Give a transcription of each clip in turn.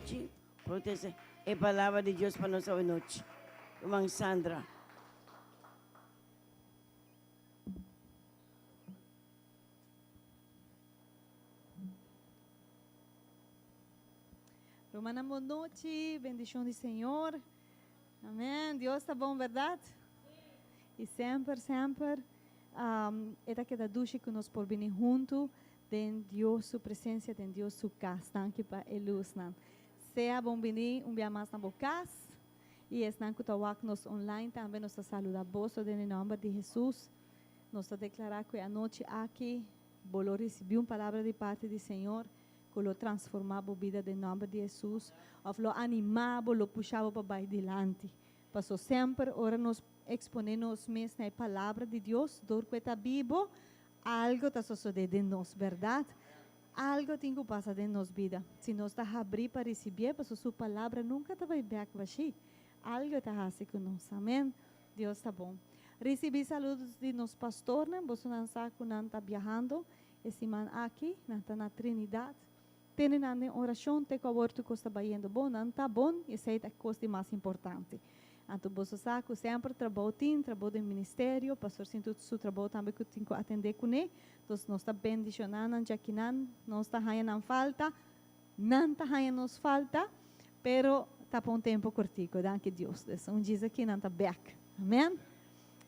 nochi, protesta e palabra di Dios pa nos awe nochi. Ruman Sandra. Rumannan bon nochi, bendicion di Señor. Amen. Dios ta bon, berdad? Y semper, semper e ta keda dushi cu nos por bini hunto den Dios su presencia, den Dios su cas. Danki pa e luznan. Sea bon bini un bia mas na bo cas. Y esnan cu ta wak nos online tambe nos ta saluda boso den e nomber di Jesus. Nos ta declara cu e anochi aki bo lo ricibi un palabra di parti di Señor cu lo transforma bo bida den nomber di Jesus of lo anima bo, lo pusha bo pa bay dilanti. Paso semper ora nos expone nos mes na e palabra di Dios, dor cu e ta bibo, algo ta sosode den nos, berdad? Algo tin cu pasa den nos bida. Si nos ta habri pa ricibié, paso su palabra nunca ta bay bek bashi. Algo e ta haci cu nos. Amen. Dios ta bon. Ricibi saludos di nos pastornan. Bosonan sa cu nan ta biahando e siman aki. Nan ta na Trinidad. Tene nan den oracion te cu awor tur cos ta bayendo bon. Nan ta bon y esey ta e cos di mas importante. Anto boso sa cu semper trabou tin, trabou den ministerio, pastor sintu su trabou tambe cu tin cu atende cune. Entonces nos ta bendiciona nan djakinan, nos ta haña nan falta, nan ta haña nos falta, pero ta pa un tempo cortico, danki Dios. Dus un djis aki nan ta bek. Amen.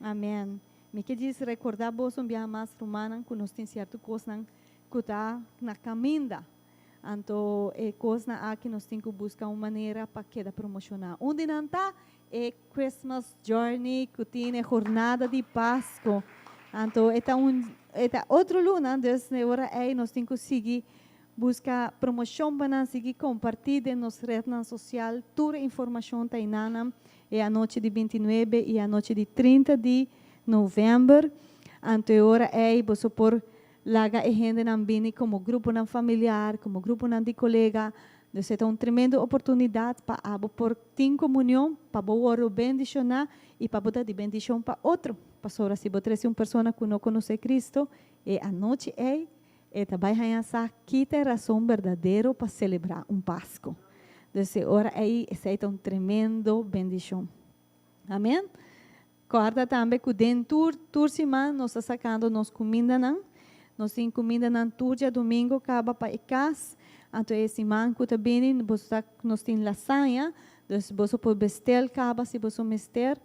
Amen. Mi ke djis recorda boso un biaha mas rumannan cu nos tin cierto cosnan cu ta na caminda. Anto e cosnan aki nos tin cu busca un manera pa keda promociona. Un di nan ta e Christmas Journey cu tin e jornada di Pasco. Anto e ta un e ta otro luna, dus e ora ey nos tin cu sigui busca promocion pa nan sigui comparti den nos rednan social tur e informacion ta enanan e anochi di bintinuebe y e anochi di trinta di november. Anto e ora ey boso por laga e hendenan bini como gruponan familiar, como gruponan di colega. Dus e ta un tremendo oportunidad pa abo por tin comunion, pa bo wordo bendiciona y pa bo ta di bendicion pa otro. Pasobra si bo trece un persona cu no conoce Cristo, e anochi ey e ta bay haña sa ki ta e rason berdadero pa celebra un Pasco. Dus e ora ey esey ta un tremendo bendicion. Amen. Corda tambe cu den tur tur siman nos ta sacando nos cumindanan. Nos tin cumindanan tur djadomingo caba pa e cas. Anto e siman cu ta bini boso ta nos tin lasaña. Dus boso por bestel caba si boso mester.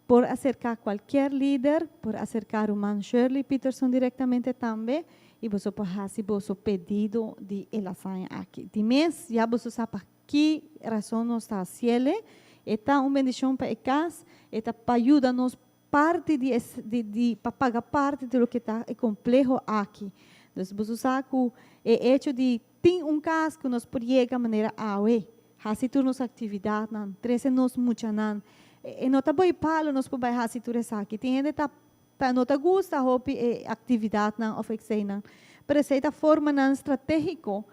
Por acerca cualkier lider, por acerca ruman Shirley Peterson directamente tambe y boso por haci boso pedido di e lasaña aki. Di mes ya boso sa pa Ki rason nos ta hasiel e? E ta un bendishon pa e kas, e ta pa yuda nos parti di e di di pa paga parti di loke ta e kompleho aki. Dus boso sa ku e echo di tin un kas ku nos por yega manera awe, hasi tur nos aktividatnan, trese nos muchanan, e no ta boi palo nos por bai hasi tur esaki. Tin hende ta ta no ta gusta hopi e aktividatnan òf eseinan, pero esei ta formanan stratégiko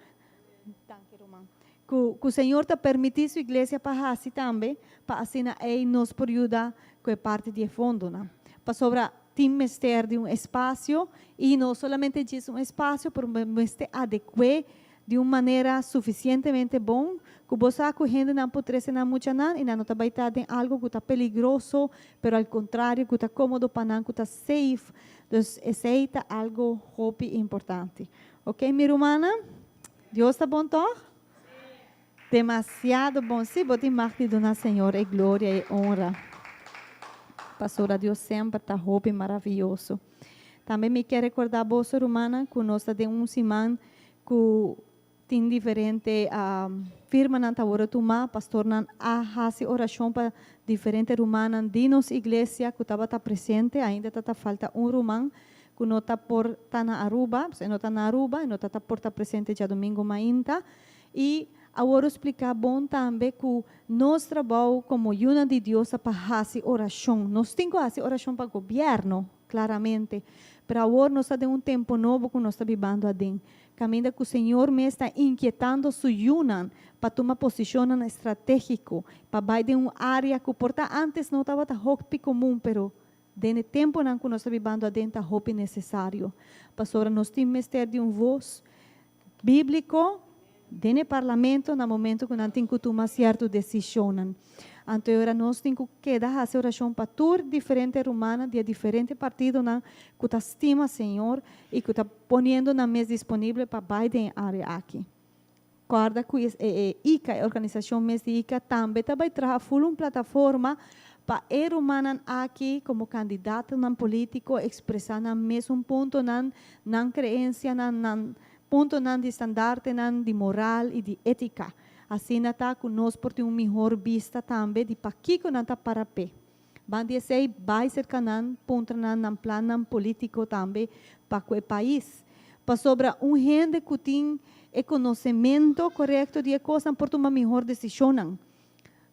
Danki ruman. Ku ku Señor ta permití su iglesia pa hasi tambe, pa asina ei nos por yuda ku e parti di e fondonan. Pasobra tin mester di un espasio i no solamente djis un espasio, pero mester adeku'é di un manera sufisientemente bon ku bo sa ku hendenan por trese nan muchanan i nan no ta bai ta den algu ku ta peligroso, pero al kontrario ku ta kómodo pa nan, ku ta safe. Dus esei ta algu hopi importante. Ok mi rumannan, Dios ta bon tòg? Demasiado bon. Sí, bo tin mag di duna Señor e gloria i honra. Pasobra Dios semper ta hopi maraviyoso. Tambe mi ke rekordá boso rumannan ku nos ta den un siman ku tin diferente firmanan ta wòrdu tumá. Pastornan a hasi orashon pa diferente rumannan di nos iglesia ku tabata presente. Ainda ta ta falta un ruman ku no ta por ta na Aruba, pues e no ta na Aruba, e no ta ta por ta presente djadumingu mainta. I awor lo spliká bon tambe ku nos trabou komo yunan di Dios ta pa hasi orashon. Nos tin ku hasi orashon pa gobièrnu, klaramente, pero awor nos ta den un tempu nobo ku nos ta bibando aden, kaminda ku Señor mes ta inkietando su yunan pa tuma posishonnan estratégiko, pa bai den un área ku por ta ántes no tabata hopi komun, pero Den e temponan ku nos ta bibando aden ta hopi nesesario, pasobra nos tin mester di un vos bíbliko. Den e parlamento na momento ku nan tin ku tuma sierto desishonnan. Anto e ora nos tin ku keda hasi orashon pa tur diferente rumannan di e diferente partidonan ku ta stima Señor i ku ta poniendo nan mes disponible pa bai den e área aki. Kòrda ku e e ica, e organisashon mes di ica, tambe ta bai traha ful un plataforma pa e rumannan aki komo kandidatonan polítiko ekspresá nan mesun puntonan, nan kreensianan, nan puntonan di standartenan di moral i di étika. Asina ta ku nos por tin un mihor bista tambe di pakiko nan ta para p'e. Ban di esei bai serka nan, puntra nan nan plannan polítiko tambe pa ku e pais. Pasobra un hende ku tin e konosementu korekto di e kosnan por tuma mihor desishonnan.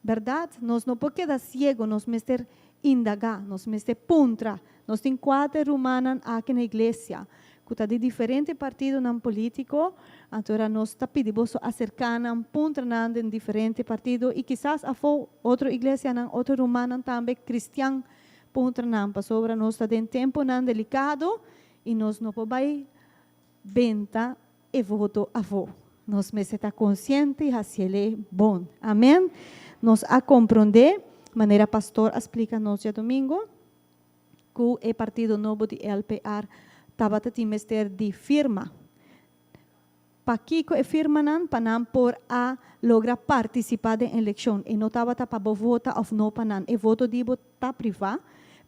Bèrdat, nos no por keda siego, nos mester indagá, nos mester puntra. Nos tin kuater rumannan aki na iglesia ku ta di diferente partidonan polítiko, anto ora nos ta pidi boso aserká nan, puntra nan den diferente partido i kisas afó otro iglesianan, otro rumannan tambe kristian puntra nan, pasobra nos ta den tempunan delikado i nos no por bai benta e voto afó. Nos mester ta konsiente i hasiel bon. Amen. Nos a komprondé, manera pastor a splika nos djadumingu, ku e partido nobo di LPR tabata tin mester di firma. Pakiko e firmanan? Pa nan por a logra partisipá den elekshon. E no tabata pa bo vota òf no pa nan. E voto di bo ta privá,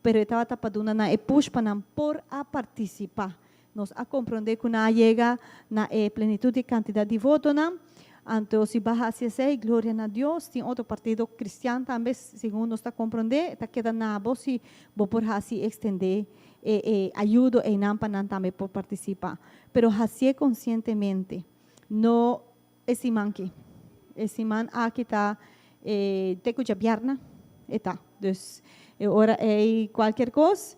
pero e tabata pa duna nan e push pa nan por a partisipá. Nos a komprondé ku nan a yega na e plenitut di kantidat di votonan. Anto si bo a hasi esei, gloria na Dios. Tin otro partido kristian tambe, segun nos ta komprondé, ta keda na bo si bo por hasi ekstendé e e ayudo einan pa nan tambe por partisipá. Pero hasié konsientemente. No e siman ki. E siman aki ta e te ku djabièrnè e ta. Dus e ora ei kualkier kos,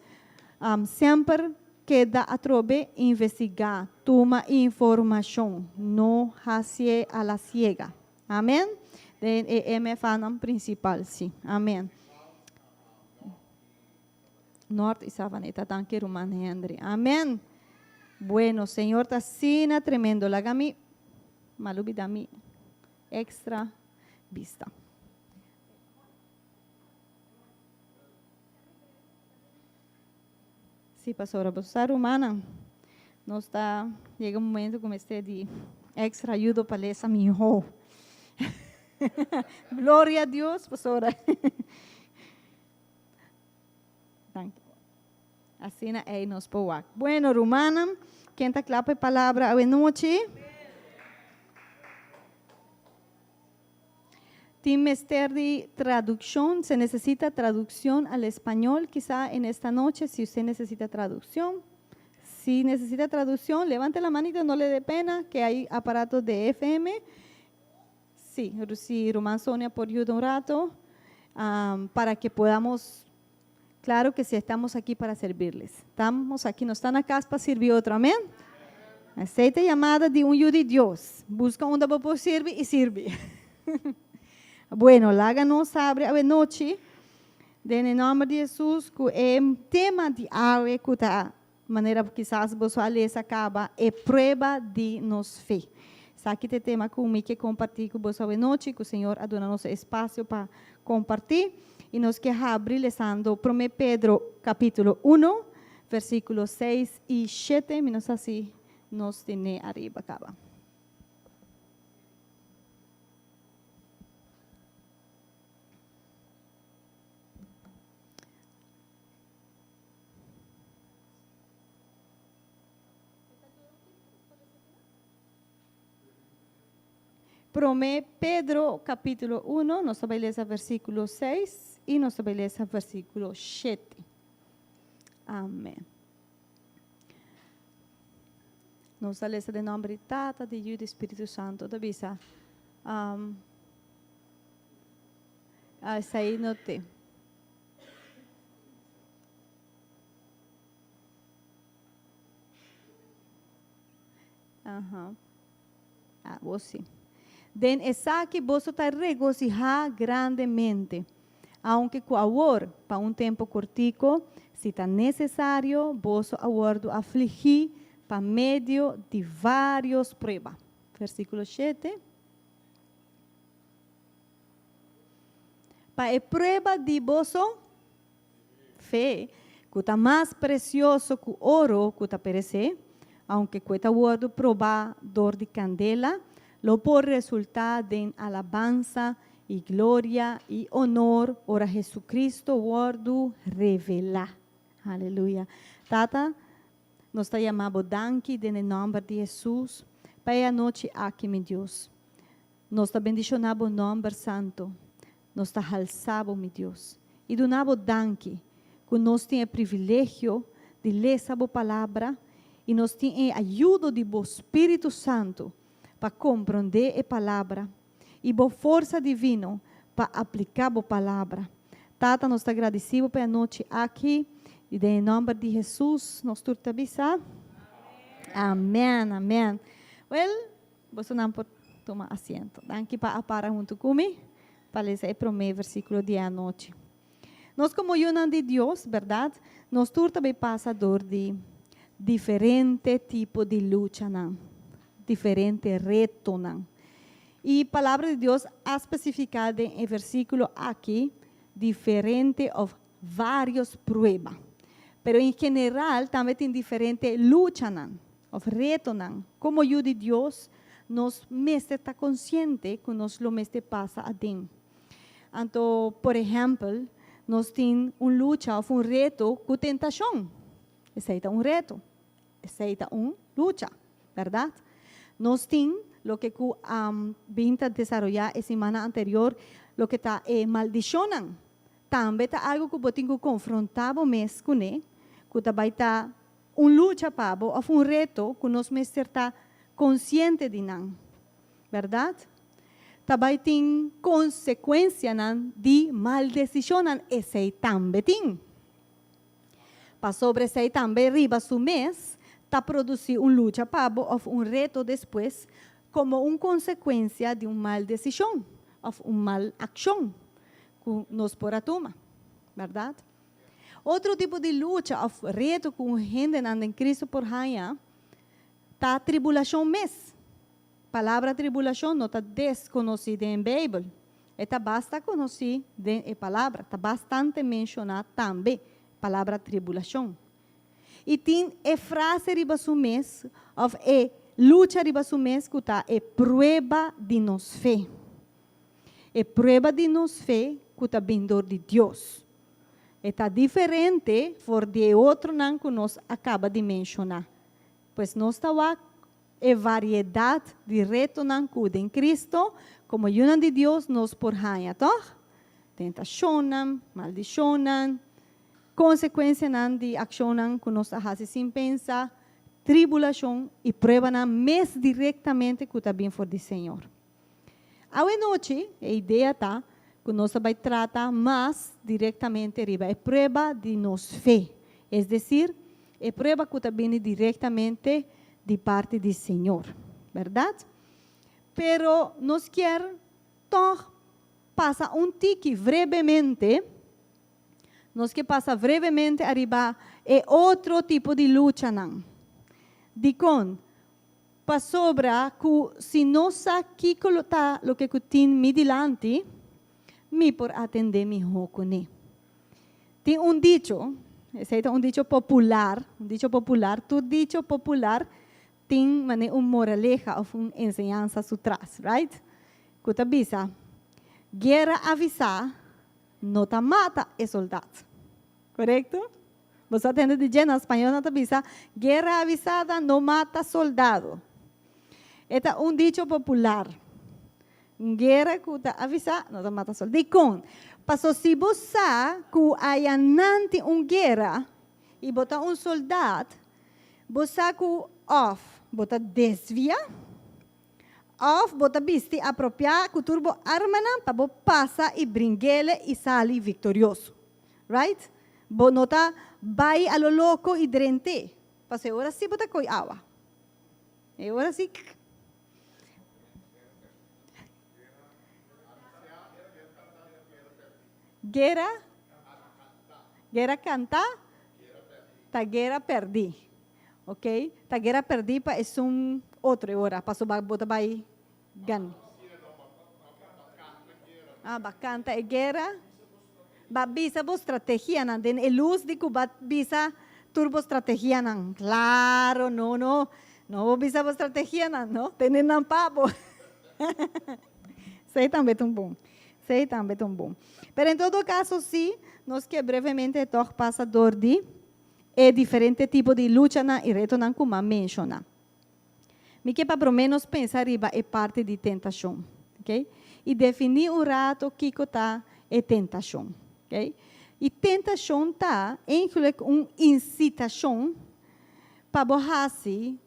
semper keda atrobe investigá, tuma informashon, no hasié a la siega. Amen. Den e MFAnan prinsipal, si. Amen. Nort i Savaneta. Danki ruman Henry. Amen. Bueno, Señor ta asina tremendo. Laga mi malubida mi extra bista. Si, pastora, bo sa rumannan, nos ta yega un momento ku mester di extra ayudo pa lesa mihó. Gloria a Dios, pastora. Danki. Asina ei nos por wak. Bueno, rumannan, ken ta kla pa e palabra awe nochi? Tin mester di traduccion, se necesita traduccion al español quizá en esta noche, si usted necesita traduccion. Si necesita traduccion, levante la manito, no le dé pena, que hay aparatos de FM. Sí, si ruman Sonia por yuda un rato, para que podamos, claro que si estamos aquí para servirles. Estamos aquí, no están acá pa sirbi otro, amén? Esei ta yamada di un yu di Dios. Busca unda bo por sirbi y sirbi. Bueno, laga nos habri awe nochi den e nomber di Jesus cu e tema di awe cu ta Manera kisas boso a lesa kaba e prueba di nos fe. Esaki ta e tema ku mi ke kompartí ku boso awenochi, ku Señor a duna nos e espasio pa kompartí. I nos ke habri lesando Promé Pedro kapítulo uno, versíkulo seis i shete. Mi no sa si nos tene ariba kaba. Promé Pedro capítulo uno, nos ta bai lesa versículo seis i nos ta bai lesa versículo shete. Amén. Nos ta lesa den nomber di Tata, di Yu i di Spiritu Santo. Ta bisa, um, esei no te. Aha. Ah, bo sí. Den esaki boso ta regosihá grandemente, aunke ku awor, pa un tempu kortiko, si ta nesesario, boso a wòrdu afligí pa medio di vários prueba. Versíkulo shete. Pa e prueba di boso fe, ku ta mas presioso ku oro ku ta peresé, aunke ku e ta wòrdu probá dor di kandela, lo por resultá den alabansa i gloria i onor ora Jesucristo wòrdu revelá. Aleluya. Tata, nos ta yama Bo danki den e nòmber di Hesus pa e anochi aki, mi Dios. Nos ta bendishoná Bo nòmber santu. Nos ta halsá Bo, mi Dios, i duna Bo danki ku nos tin e privilegio di lesa Bo Palabra i nos tin e ayudo di Bo Spiritu Santu pa komprondé e Palabra i Bo forsa divino pa apliká Bo Palabra. Tata, nos ta gradisí Bo pa e anochi aki i den e nòmber di Hesus nos tur ta bisa, Amèn. Amèn. Wèl, Bosonan por tuma asiento. Danki pa a para huntu ku mi pa lesa e promé versíkulo di e anochi. Nos komo yunan di Dios, bèrdat, nos tur ta bai pasa dor di diferente tipo di luchanan, diferente retonan. I Palabra di Dios a spesifiká den e versíkulo aki diferente òf vários prueba. Pero en general tambe tin diferente luchanan òf retonan. Komo yu di Dios, nos mester ta konsiente ku nos lo mester pasa aden. Anto, por ehèmpel, nos tin un lucha òf un reto ku tentashon. Esei ta un reto. Esei ta un lucha, bèrdat? Nos tin loke ku a bin ta desaroyá e simana anterior, loke ta e maldishonnan. Tambe ta algu ku bo tin ku konfrontá bo mes kuné, ku ta bai ta un lucha pa bo òf un reto ku nos mester ta konsiente di nan, bèrdat? Ta bai tin konsekuensianan di mal desishonnan, esei tambe tin. Pasobra esei tambe riba su mes ta produsí un lucha pa bo òf un reto despues komo un konsekuensia di un mal desishon òf un mal akshon ku nos por a tuma, bèrdat? Otro tipo di lucha òf reto ku un hendenan den Kristu por haña ta tribulashon mes. Palabra tribulashon no ta deskonosí den Beibel. E ta basta konosí den e palabra, ta bastante menshoná tambe, palabra tribulashon. I tin e frase riba su mes òf e lucha riba su mes ku ta e prueba di nos fe. E prueba di nos fe ku ta bin dor di Dios. E ta diferente for di e otronan ku nos a kaba di menshoná. Pues nos ta wak e variedat di retonan ku den Cristo komo yunan di Dios nos por haña, tòg? Tentashonnan, maldishonnan, konsekuensianan di akshonnan ku nos a hasi sin pensa, tribulashon i pruebanan mes direktamente ku ta bin for di Señor. Awe nochi e idea ta ku nos ta bai trata mas direktamente riba e prueba di nos fe, es desir, e prueba ku ta bini direktamente di parti di Señor, bèrdat? Pero nos kier tòg pasa un tiki brevemente, nos ke pasa brevemente ariba e otro tipo di luchanan. Dikon? Pasobra ku si no sa kiko lo ta loke ku tin mi dilanti, mi por atendé mihó kuné. Tin un dicho, esei ta un dicho popular, un dicho popular, tur dicho popular tin manera un moraleha òf un enseñansa su tras, right? Ku ta bisa, Guera avisá no ta mata e soldat. Korekto? Bo sa tende di dje, na spañol nan ta bisa, Guerra avisada no mata soldado. E ta un dicho popular. Un guera ku ta avisá no ta mata soldado. Dikon? Paso si bo sa ku aya nan tin un guera i bo ta un soldat, bo sa ku òf bo ta desviá òf bo ta bisti apropiá ku tur bo armanan pa bo pasa i bring'ele i sali viktorioso. Right? Bo no ta bai a lo loko i drent'é, pasobra e ora sí bo ta koi awa. E ora sí. Guera, guera kantá ta guera pèrdí. Ok, ta guera pèrdí pa esun otro e ora, pasobra bo ta bai gana. Ah, ba kanta e guera. B'a bisa bo strategianan den e lus di ku b'a bisa tur bo strategianan. Klaro, no, no. No bo bisa bo strategianan, no. Tene nan pa bo. Esei tambe ta un bon. Esei tambe ta un bon. Pero en todo kaso sí, nos ke brevemente tòg pasa dor di e diferente tipo di luchanan i retonan ku m'a menshoná. Mi ke pa promé nos pensa riba e parti di tentashon, ok? I definí un rato kiko ta e tentashon, ok? I tentashon ta eigenlijk un insitashon pa bo hasi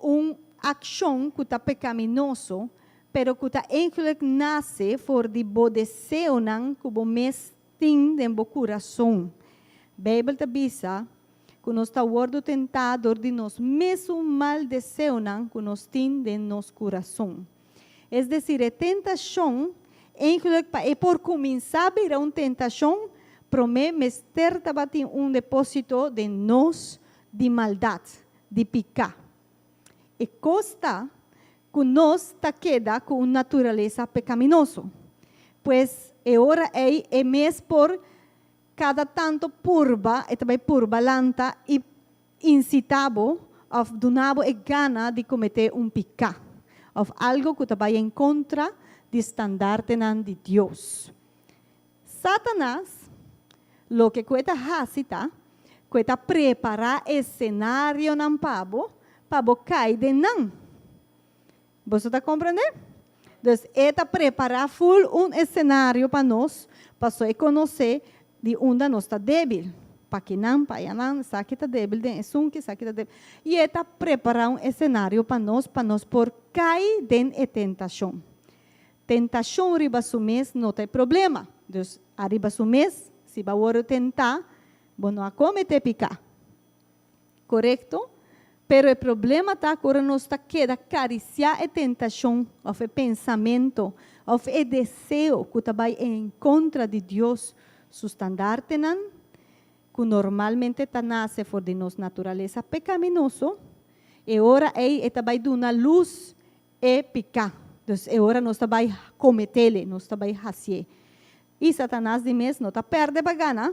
un akshon ku ta pekaminoso, pero ku ta eigenlijk nase for di bo deseonan ku bo mes tin den bo kurason. Beibel ta bisa ku nos ta wòrdu tentá dor di nos mesun mal deseonan ku nos tin den nos kurason. Es desir, e tentashon, eigenlijk pa e por kuminsá bira un tentashon, promé mester tabatin un depósito den nos di maldat, di piká. E kos ta ku nos ta keda ku un naturalesa pekaminoso. Pues, e ora ei e mes por Kada tanto purba, e ta bai purba lanta i insitá bo òf duna bo e gana di kometé un piká òf algu ku ta bai en kontra di standartenan di Dios. Satanas, loke ku e ta hasi ta ku e ta prepará esenarionan pa bo, pa bo kai den nan. Boso ta komprendé? Dus e ta prepará ful un esenario pa nos, paso e konosé di unda nos ta débil. Pa kinan, pa ayanan, esaki ta débil den esun, esaki ta débil. I e ta prepará un esenario pa nos, pa nos por kai den e tentashon. Tentashon riba su mes no ta e problema. Dus, ariba su mes, si bo a wòrdu tentá, bo no a kometé piká. Korekto, pero e problema ta ku ora nos ta keda karisiá e tentashon òf e pensamentu òf e deseo ku ta bai en kontra di Dios su standartenan, ku normalmente ta nase for di nos naturalesa pekaminoso, e ora ei e ta bai duna lus e piká. Dus e ora nos ta bai komet'é, nos ta bai hasié. I Satanas di mes no ta pèrdè pa gana.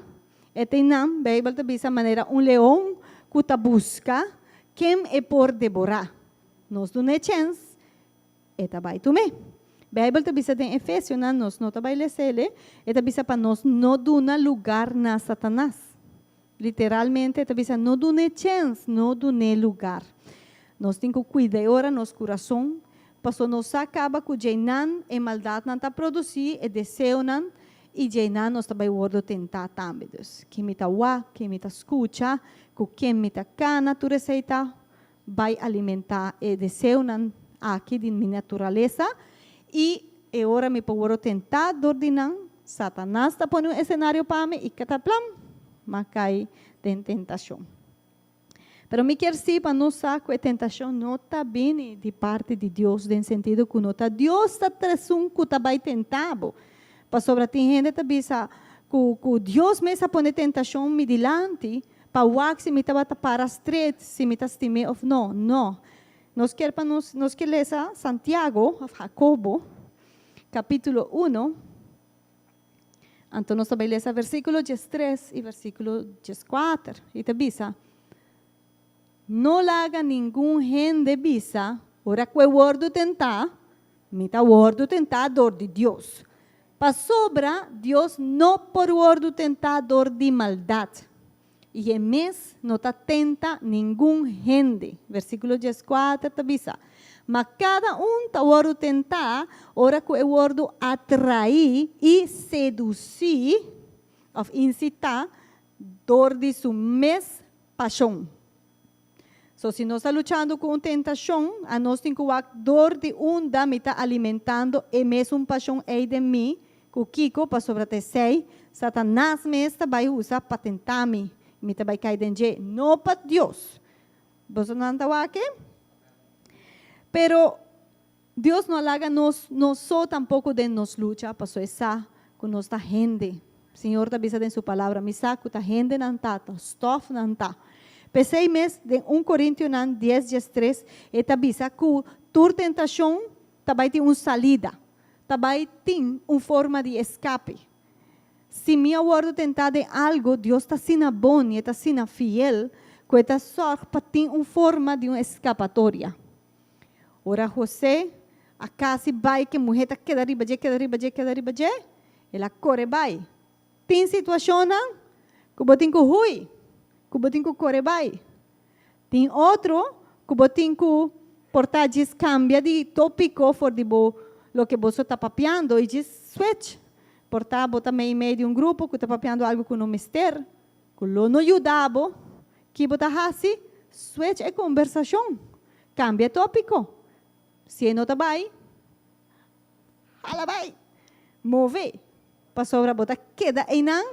E tin nan, Beibel ta bisa, manera un leon ku ta buska ken e por deborá. Nos dun'é chèns, e ta bai tum'é. Beibel ta bisa den Efesionan, nos no ta bai les'é, e ta bisa pa nos no duna lugar na Satanas. Literalmente e ta bisa no dun'é chèns, no dun'é lugar. Nos tin ku kuida e ora nos kurason, paso nos sa kaba ku djeinan e maldatnan ta produsí, e deseonan, i djeinan nos ta bai wòrdu tentá tambe. Dus, ken mi ta wak, ken mi ta skucha, ku ken mi ta kana, tur esei ta bai alimentá e deseonan aki di mi naturalesa, i e ora mi por wòrdu tentá dor di nan, Satanas ta pone un esenario pa mi i kataplam, m'a kai den tentashon. Pero mi kier si pa nos sa ku e tentashon no ta bini di parti di Dios den sentido ku no ta Dios ta esun ku ta bai tentá bo. Pasobra tin hende ta bisa ku ku Dios mes a pone tentashon mi dilanti, Pa wak si mi tabata para stret, si mi ta stim'é òf no. No. Nos kier pa nos, nos kier lesa Santiago, òf Jacobo, kapítulo uno. Anto nos ta bai lesa versíkulo diestres i versíkulo dieskuater. I ta bisa, No laga ningun hende bisa, ora ku e wòrdu tentá, Mi ta wòrdu tentá dor di Dios. Pasobra Dios no por wòrdu tentá dor di maldat, i e mes no ta tenta ningun hende. Versíkulo dieskuater ta bisa, Ma kada un ta wòrdu tentá ora ku e wòrdu atraí i sedusí, òf insitá, dor di su mes pashon. So si nos ta luchando ku un tentashon, anos tin ku wak dor di unda mi ta alimentando e mesun pashon ei den mi, ku kiko, pasobra ta esei Satanas mes ta bai usa pa tenta mi, mi ta bai kai den dje, no pa Dios. Bosonan ta wak e? Pero Dios no a laga nos nos so tampoko den nos lucha, paso e sa ku nos ta hende. Señor ta bisa den su palabra, Mi sa ku ta hendenan ta, ta stòfnan ta. P'esei mes den un Korintionan dies diestres e ta bisa ku tur tentashon ta bai tin un salida, ta bai tin un forma di eskape. Si mi a wòrdu tentá den algu, Dios ta asina bon i e ta asina fiel ku e ta sòrg pa tin un forma di un eskapatoria. Ora José a kasi bai ku e muhé ta keda riba dje, keda riba dje, keda riba dje, el a kore bai. Tin situashonnan ku bo tin ku hui, ku bo tin ku kore bai. Tin otro ku bo tin ku por ta djis kambia di tópiko for di bo loke boso ta papiando i djis switch. Por ta bo ta meimei di un grupo ku ta papiando algu ku no mester, ku lo no yuda bo. Ki bo ta hasi? Switch e kombersashon. Kambia e tópiko. Si e no ta bai, hala bai. Move. Pasobra bo ta keda einan,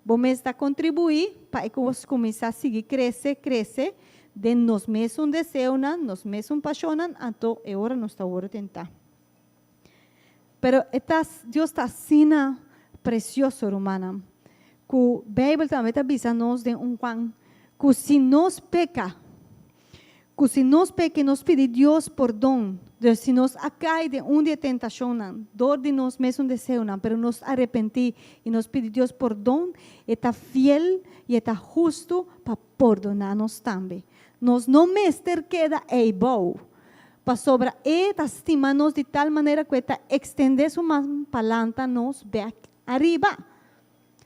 bo mes ta kontribuí pa e kos kuminsá sigui krese, krese den nos mesun deseonan, nos mesun pashonnan, anto e ora nos ta wòrdu tentá. Pero e ta, Dios ta asina presioso, rumannan, ku Beibel tambe ta bisa nos den un Juan ku si nos peka, Ku si nos peka i nos pidi Dios pordon, dus si nos a kai den un di e tentashonnan dor di nos mesun deseonan, pero nos arepentí i nos pidi Dios pordon, e ta fiel i e ta hustu pa pordoná nos tambe. Nos no mester keda ei bou, pasobra e ta stima nos di tal manera ku e ta ekstendé su man pa lanta nos bèk ariba.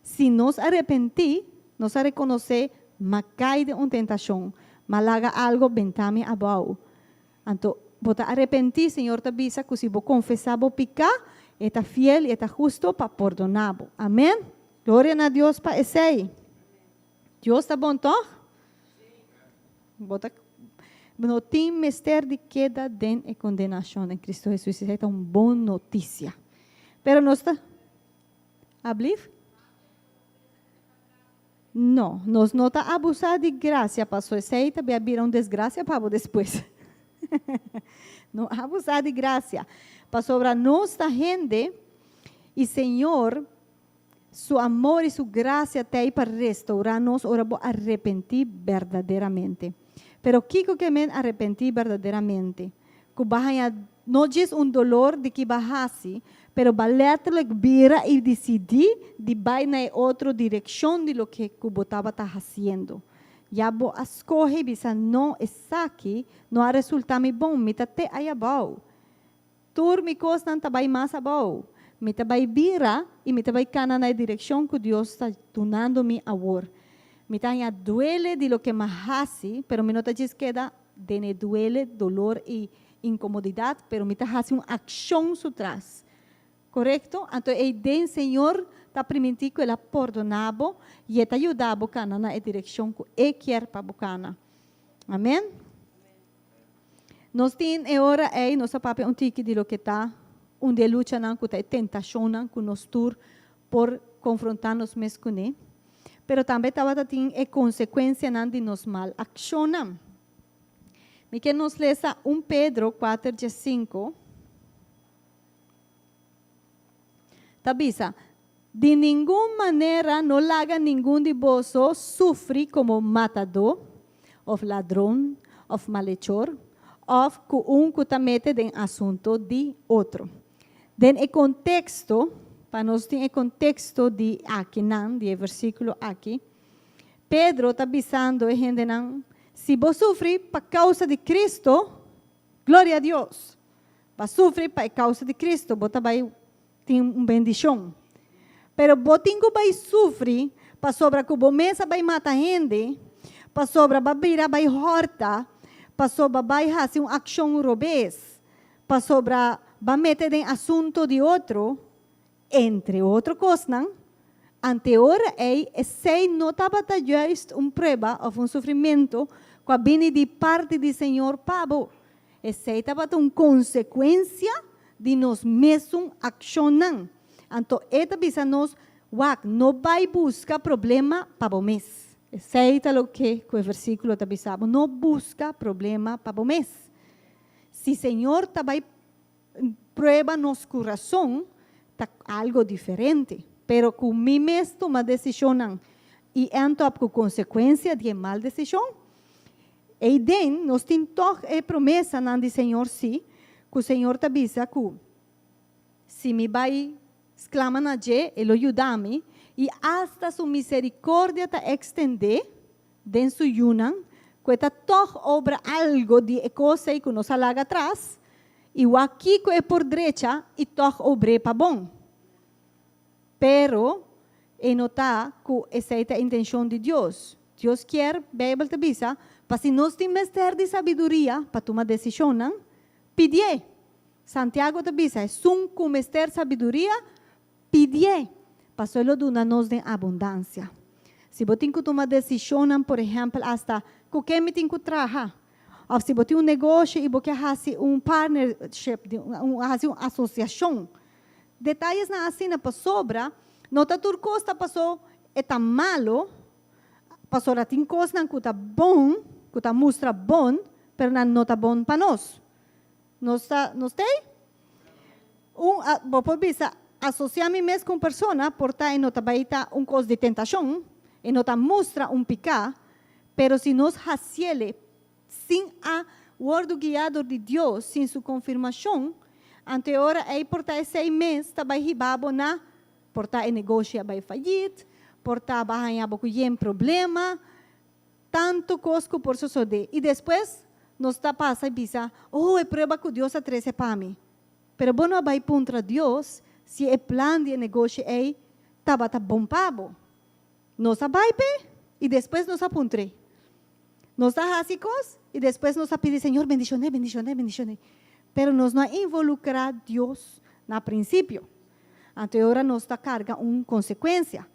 Si nos arepentí, nos a rekonosé, M'a kai den un tentashon, m'a laga algo benta mi abou. Anto, bo ta arepentí, Señor ta bisa ku si bo konfesá bo piká, E ta fiel i E ta husto pa pordoná bo. Amèn. Gloria na Dios pa esei. Dios ta bon, tòg? Bo ta no tin mester di keda den e kondenashon den Kristu Hesus. Esei ta un bon notisia. Pero nos ta. Ablief? No, nos no ta abusá di grasia, paso esei ta bia bira un desgrasia pa bo despues. No abusá di grasia, pasobra nos ta hende i Señor su amor i su grasia ta ei pa restourá nos ora bo arepentí berdaderamente. Pero kiko ke men arepentí berdaderamente? Ku bo a haña no djis un dolor di ki bo a hasi, pero bo a lèterlik bira i disidí di bai na e otro direkshon di loke ku bo tabata hasiendo. Ya bo a skohe i bisa, No, esaki no a resultá mi bon, mi ta te ayabou. Tur mi kosnan ta bai mas abou. Mi ta bai bira i mi ta bai kana na e direkshon ku Dios ta dunando mi awor. Mi ta haña duele di loke m'a hasi, pero mi no ta djis keda den e duele, dolor i inkomodidat, pero mi ta hasi un akshon su tras. Korekto? Anto ei den Señor ta primintí ku El a pordoná bo i E ta yuda bo kana na e direkshon ku E kier pa bo kana. Amen? Nos tin e ora ei, nos a papia un tiki di loke ta un di e luchanan ku ta e tentashonnan ku nos tur por konfrontá nos mes kuné, pero tambe tabata tin e konsekuensianan di nos mal akshonnan. Mi ke nos lesa un Pedro kuater diesinku. Ta bisa, Di ningun manera no laga ningun di boso sufri komo matadó, òf ladron, òf malechor, òf ku un ku ta mete den asunto di otro. Den e konteksto, pa nos tin e konteksto di akinan, di e versíkulo aki, Pedro ta bisando e hendenan, Si bo sufri pa kousa di Cristo, gloria a Dios! Bo a sufri pa e kousa di Cristo, bo ta bai tin un bendishon. Pero bo tin ku bai sufri pasobra ku bo mes a bai mata hende, pasobra bo a bira bai hòrta, pasobra bo bai hasi un akshon robes, pasobra bo a mete den asunto di otro, entre otro kosnan. Ante e ora ei esei no tabata juist un prueba òf un sufrimentu ku a bini di parti di Señor pa bo. Esei tabata un konsekuensia di nos mesun akshonnan. Anto e ta bisa nos, Wak, no bai buska problema pa bo mes. Esei ta loke ku e versíkulo ta bisa bo, no buska problema pa bo mes. Si Señor ta bai prueba nos kurason, ta algo diferente. Pero ku mi mes tuma desishonnan i end up ku konsekuensia di e mal desishon, Ei den nos tin tòg e promesanan di Señor sí, ku Señor ta bisa ku si mi bai sklama na dje, e lo yuda mi, I asta su miserikòrdia ta ekstendé den su yunan, ku e ta tòg obra algu di e kos ei ku nos a laga atras, i wak kiko e por drecha i tòg obr'é pa bon. Pero, e no ta ku esei ta intenshon di Dios. Dios kier, Beibel ta bisa, pa si nos tin mester di sabiduria pa tuma desishonnan, pidié. Santiago ta bisa, Esun ku mester sabiduria, Pidié, pasobra e lo duna nos den abundansia. Si bo tin ku tuma desishonnan, por ehèmpel asta ku ken mi tin ku traha, òf si bo tin un negoshi i bo ke hasi un partnership, hasi un asosiashon, detayesnan asina pasobra no ta tur kos ta pasó e ta malu, pasobra tin kosnan ku ta bon, ku ta mustra bon, pero nan no ta bon pa nos. Nos ta, nos t'ei? Un, bo por bisa, asosiá mi mes ku un persona por ta e no ta bai ta un kos di tentashon, e no ta mustra un piká, pero si nos hasiele sin a wòrdu guiá dor di Dios, sin su konfirmashon, anto e ora ei por ta esei mes ta bai hiba bo na, por ta e negoshi a bai fayit, por ta bo a haña bo ku yen problema, Tantu kos ku por sosodé. I despues nos ta pasa i bisa, Oh, e prueba ku Dios a trese pa mi. Pero bo no a bai puntra Dios si e plan di e negoshi ei tabata bon pa bo. Nos a bai p'e i despues nos a puntr'é. Nos ta hasi kos i despues nos a pidi, Señor, bendishoné, bendishoné, bendishoné. Pero nos no a involukrá Dios na prinsipio. Anto e ora nos ta karga un konsekuensia.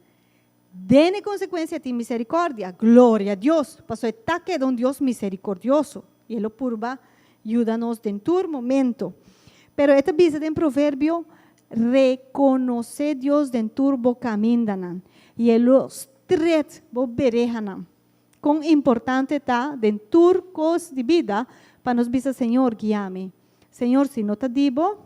Den e konsekuensia tin miserikòrdia. Gloria Dios! Pasobra e ta keda un Dios miserikòrdioso i e lo purba yuda nos den tur momento. Pero e ta bisa den Proverbio, Rekonosé Dios den tur bo kamindanan, i e lo stret bo berehanan. Kon importante ta den tur kos di bida pa nos bisa, Señor, guia mi. Señor, si no ta di bo,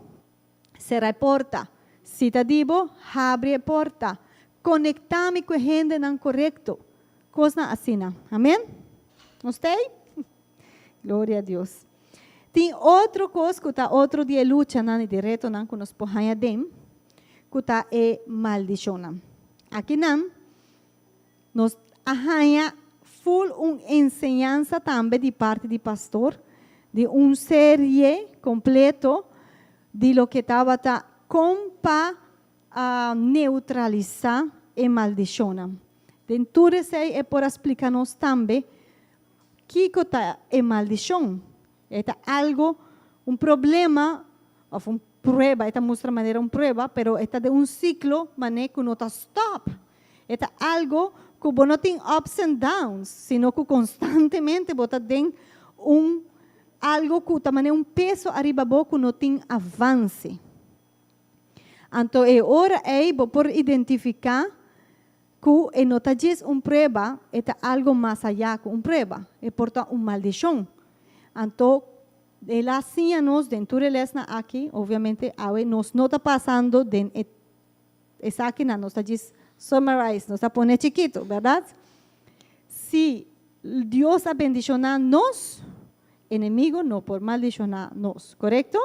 Sera e porta. Si ta di bo, habri e porta. Konektá mi ku e hendenan korekto. Kosnan asina. Amen? Nos ta ei? Gloria a Dios. Tin otro kos ku ta otro di e luchanan i di retonan ku nos por haña den, ku ta e maldishonnan. Akinan nos a haña ful un enseñansa tambe di parti di pastor, di un serie completo di loke tabata con pa neutralisa e maldicionnan. Den tur esey e por a splica nos tambe kico ta e maldicion. E ta algo, un problema of un prueba, e ta mustra manera un prueba, pero e ta den un ciclo mane cu no ta stop. E ta algo cu bo no tin ups and downs, sino cu constantemente bo ta den un algo cu ta mane un peso ariba bo cu no tin avance. Anto e ora ey bo por identifica Ku e no ta djis un prueba, e ta algo mas ayá ku un prueba. E por ta un maldishon. Anto, el a siña nos den tur e lèsnan aki, obviamente awe nos no ta pasando den e esakinan, nos ta djis summarize, nos ta pone chikitu, bèrdat? Si Dios a bendishoná nos, enemigo no por maldishoná nos, korekto?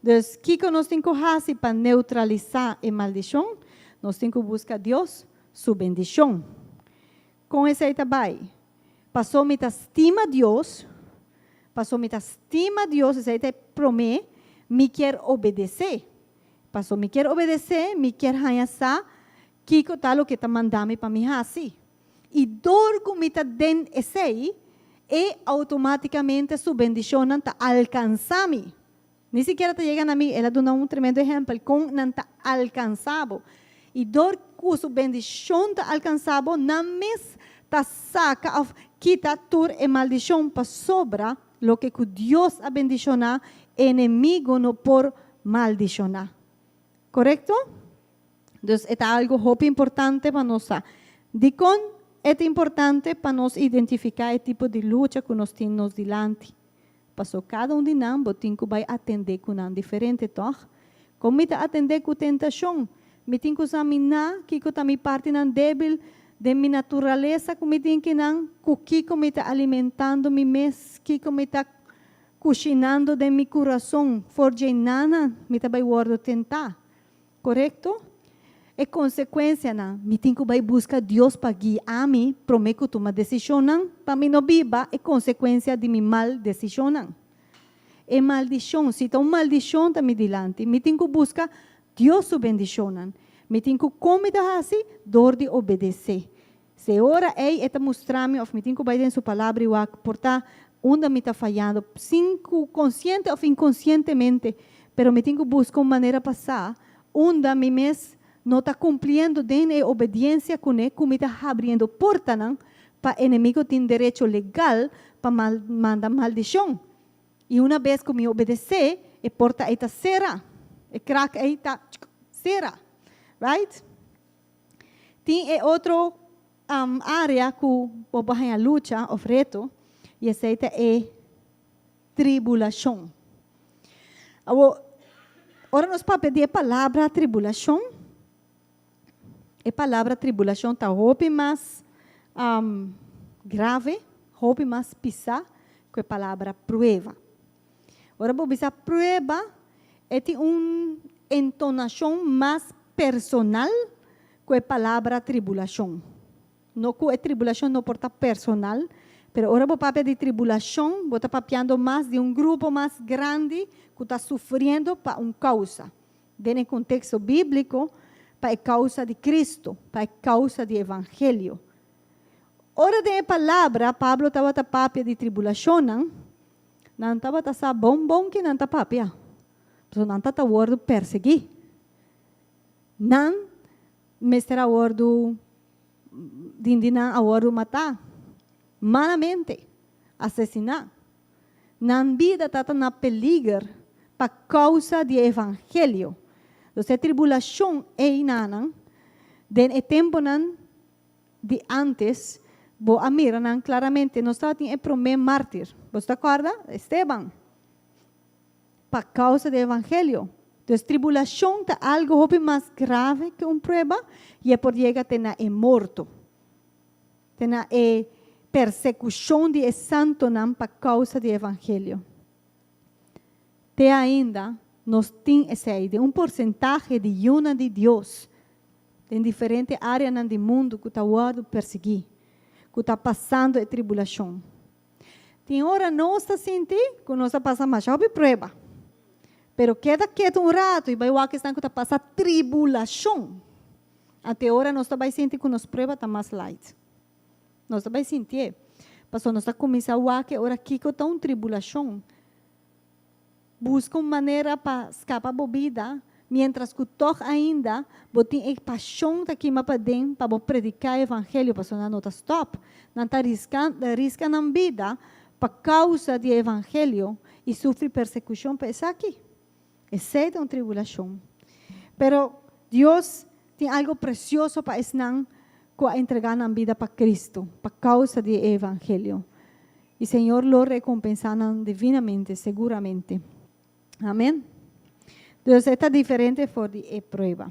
Dus, kiko nos tin ku hasi pa neutralisá e maldishon? Nos tin ku buska Dios su bendishon. Kon esei ta bai? Pasó mi ta stima Dios, pasó mi ta stima Dios, esei ta e promé, mi kier obedesé. Pasó mi kier obedesé, mi kier haña sa kiko ta loke ta manda mi pa mi hasi. I dor ku mi ta den esei, e outomátikamente su bendishonnan ta alkansá mi. Ni sikiera ta yega na mi, el a duna un tremendo ehèmpel kon nan ta alkansá bo. I dor ku su bendishon ta alkansá bo, nan mes ta saka òf kita tur e maldishon pasobra loke ku Dios a bendishoná, enemigo no por maldishoná. Korekto? Dus e ta algu hopi importante pa nos sa. Dikon e ta importante pa nos identifiká e tipo di lucha ku nos tin nos dilanti? Paso kada un di nan bo tin ku bai atendé ku nan diferente, tòg? Kon mi ta atendé ku tentashon? Mi tin ku saminá kiko ta mi partinan débil den mi naturalesa ku mi tin kinan, ku kiko mi ta alimentando mi mes, kiko mi ta kushinando den mi kurason. For dje nana mi ta bai wòrdu tentá. Korekto? E konsekuensianan, mi tin ku bai buska Dios pa guia mi promé ku tuma desishonnan pa mi no biba e konsekuensia di mi mal desishonnan. E maldishon, si ta un maldishon ta mi dilanti, mi tin ku buska Dios su bendishonnan. Mi tin ku kon mi ta hasi? Dor di obedesé. Si e ora ei e ta mustra mi òf mi tin ku bai den su Palabra i wak por ta unda mi ta fayando, sin ku konsiente òf inkonsientemente, pero mi tin ku buska un manera pa sa unda mi mes no ta kumpliendo den e obediensia kuné ku mi ta habriendo portanan pa enemigo tin derecho legal pa manda maldishon. I una bes ku mi obedesé, e porta ei ta sera, e krak ei ta sera. Right? Tin e otro área ku bo por haña lucha òf reto, i esei ta e tribulashon. Awor, ora nos papia di e palabra tribulashon, e palabra tribulashon ta hopi mas grave, hopi mas pisá ku e palabra prueba. Ora bo bisa prueba, e tin un entonashon mas personal ku e palabra tribulashon. No ku e tribulashon no por ta personal, pero ora bo papia di tribulashon, bo ta papiando mas di un grupo mas grandi ku ta sufriendo pa un kousa. Den e konteksto bíbliko, pa e kousa di Kristu, pa e kousa di evangelio. Ora den e palabra Pablo tabata papia di tribulashonnan, nan tabata sa bon bon ki nan ta papia, pasobra nan tabata wòrdu persiguí. Nan mester a wòrdu, dindi nan a wòrdu matá malamente, asesiná. Nan bida tabata na peliger pa kousa di e evangelio. Dus e tribulashon ei na nan, den e tempunan di ántes, bo a mira nan klaramente. Nos tabatin e promé mártir. Boso ta kòrda? Esteban. Pa kousa di e evangelio. Dus tribulashon ta algu hopi mas grave ku un prueba i e por yega te na e morto. Te na e persekushon di e santonan pa kousa di e evangelio. Te ainda nos tin esei den un porsentahe di yunan di Dios den diferente áreanan di mundu ku ta wòrdu persiguí, ku ta pasando e tribulashon. Tin ora nos ta sinti ku nos a pasa masha hopi prueba, pero keda ketu un ratu i bai wak esnan ku ta pasa tribulashon. Ante ora nos ta bai sinti ku nos prueba ta mas light. Nos ta bai sintié, pasobra nos ta kuminsá wak e ora kiko ta un tribulashon. Buska un manera pa skapa bo bida, miéntras ku tòg ainda bo tin e pashon ta kima paden pa bo prediká e evangelio, pasobra nan no ta stòp. Nan ta riska riska nan bida pa kousa di e evangelio i sufri persekushon pa esaki. Esei ta un tribulashon. Pero Dios tin algu presioso pa esnan ku a entregá nan bida pa Kristu, pa kousa di e evangelio. I Señor lo rekompensá nan divinamente, seguramente. Amen. Dus e ta diferente for di e prueba.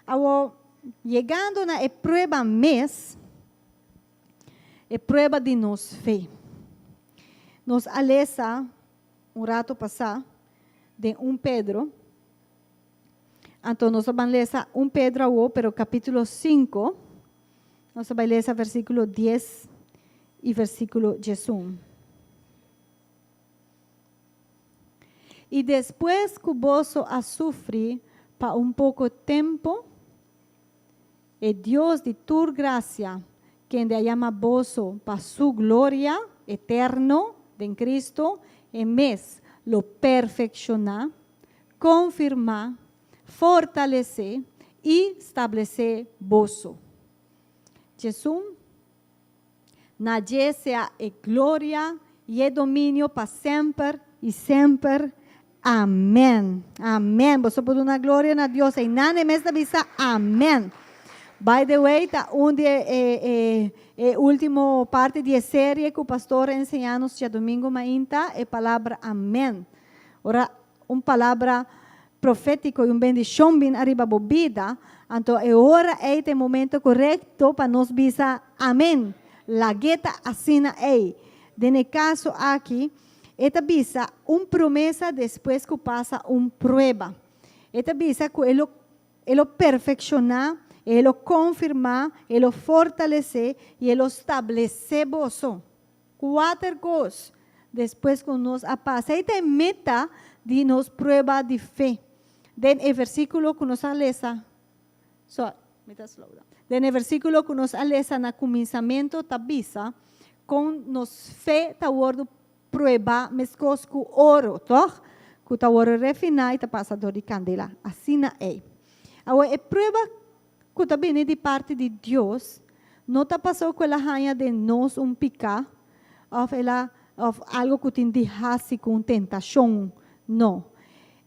Awor, yegando na e prueba mes, e prueba di nos fe. Nos a lesa un rato pasá den un Pedro. Anto nos a ban lesa un Pedro awor, pero capítulo 5. Nos a bai lesa versículo 10 i versículo 11. I despues ku boso a sufri pa un poko tempu, e Dios di tur grasia, kende a yama boso pa su gloria eterno den Cristo, e mes lo perfekshoná, konfirmá, fortalesé i stablesé boso. Djesun, na dje sea e gloria i e dominio pa semper i semper. Amèn. Amèn. Boso por duna gloria na Dios. Einan e mes ta bisa amèn. By the way, ta un di e, e, e, e último parti di e serie ku pastor a enseñá nos djadumingu mainta, e palabra amèn. Ora un palabra profétiko i un bendishon bin ariba bo bida, anto e ora ei ta e momento korekto pa nos bisa amen. Lag'é ta asina ei. Den e kaso aki, e ta bisa un promesa despues ku pasa un prueba. E ta bisa ku e lo. E lo perfekshoná, e lo konfirmá, e lo fortalesé i e lo stablesé boso. Kuater kos despues ku nos a pasa. Esei ta e meta di nos prueba di fe. Den e versíkulo ku nos a lesa, so, mi ta slow down. Den e versíkulo ku nos a lesa na kuminsamentu ta bisa kon nos fe ta wòrdu prueba meskos ku oro, tòg? Ku ta wòrdu refiná i ta pasa dor di kandela. Asina ei. Awor, e prueba ku ta bini di parti di Dios no ta pasó ku el a haña den nos un piká òf el a òf algu ku tin di hasi ku un tentashon. No.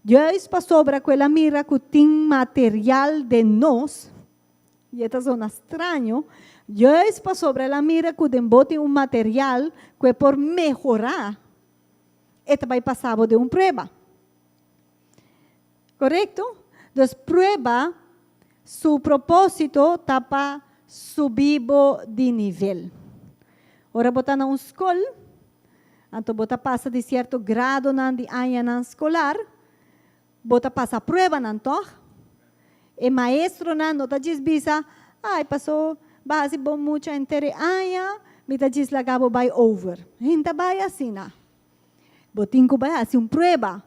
Juist pasobra ku el a mira ku tin material den nos, i e ta zona straño, juist pasobra el a mira ku den bo tin un material ku e por mehorá, e ta bai pasa bo den un prueba. Korekto? Dus prueba su propósito ta pa subi bo di nivel. Ora bo ta na un skol, anto bo ta pasa di sierto gradonan di añanan skolar, bo ta pasa pruebanan, tòg? E maestronan no ta djis bisa, Ai, pasó bo a hasi bon mucha henter e aña, mi ta djis laga bo bai over. Hende ta bai asina. Bo tin ku bai hasi un prueba,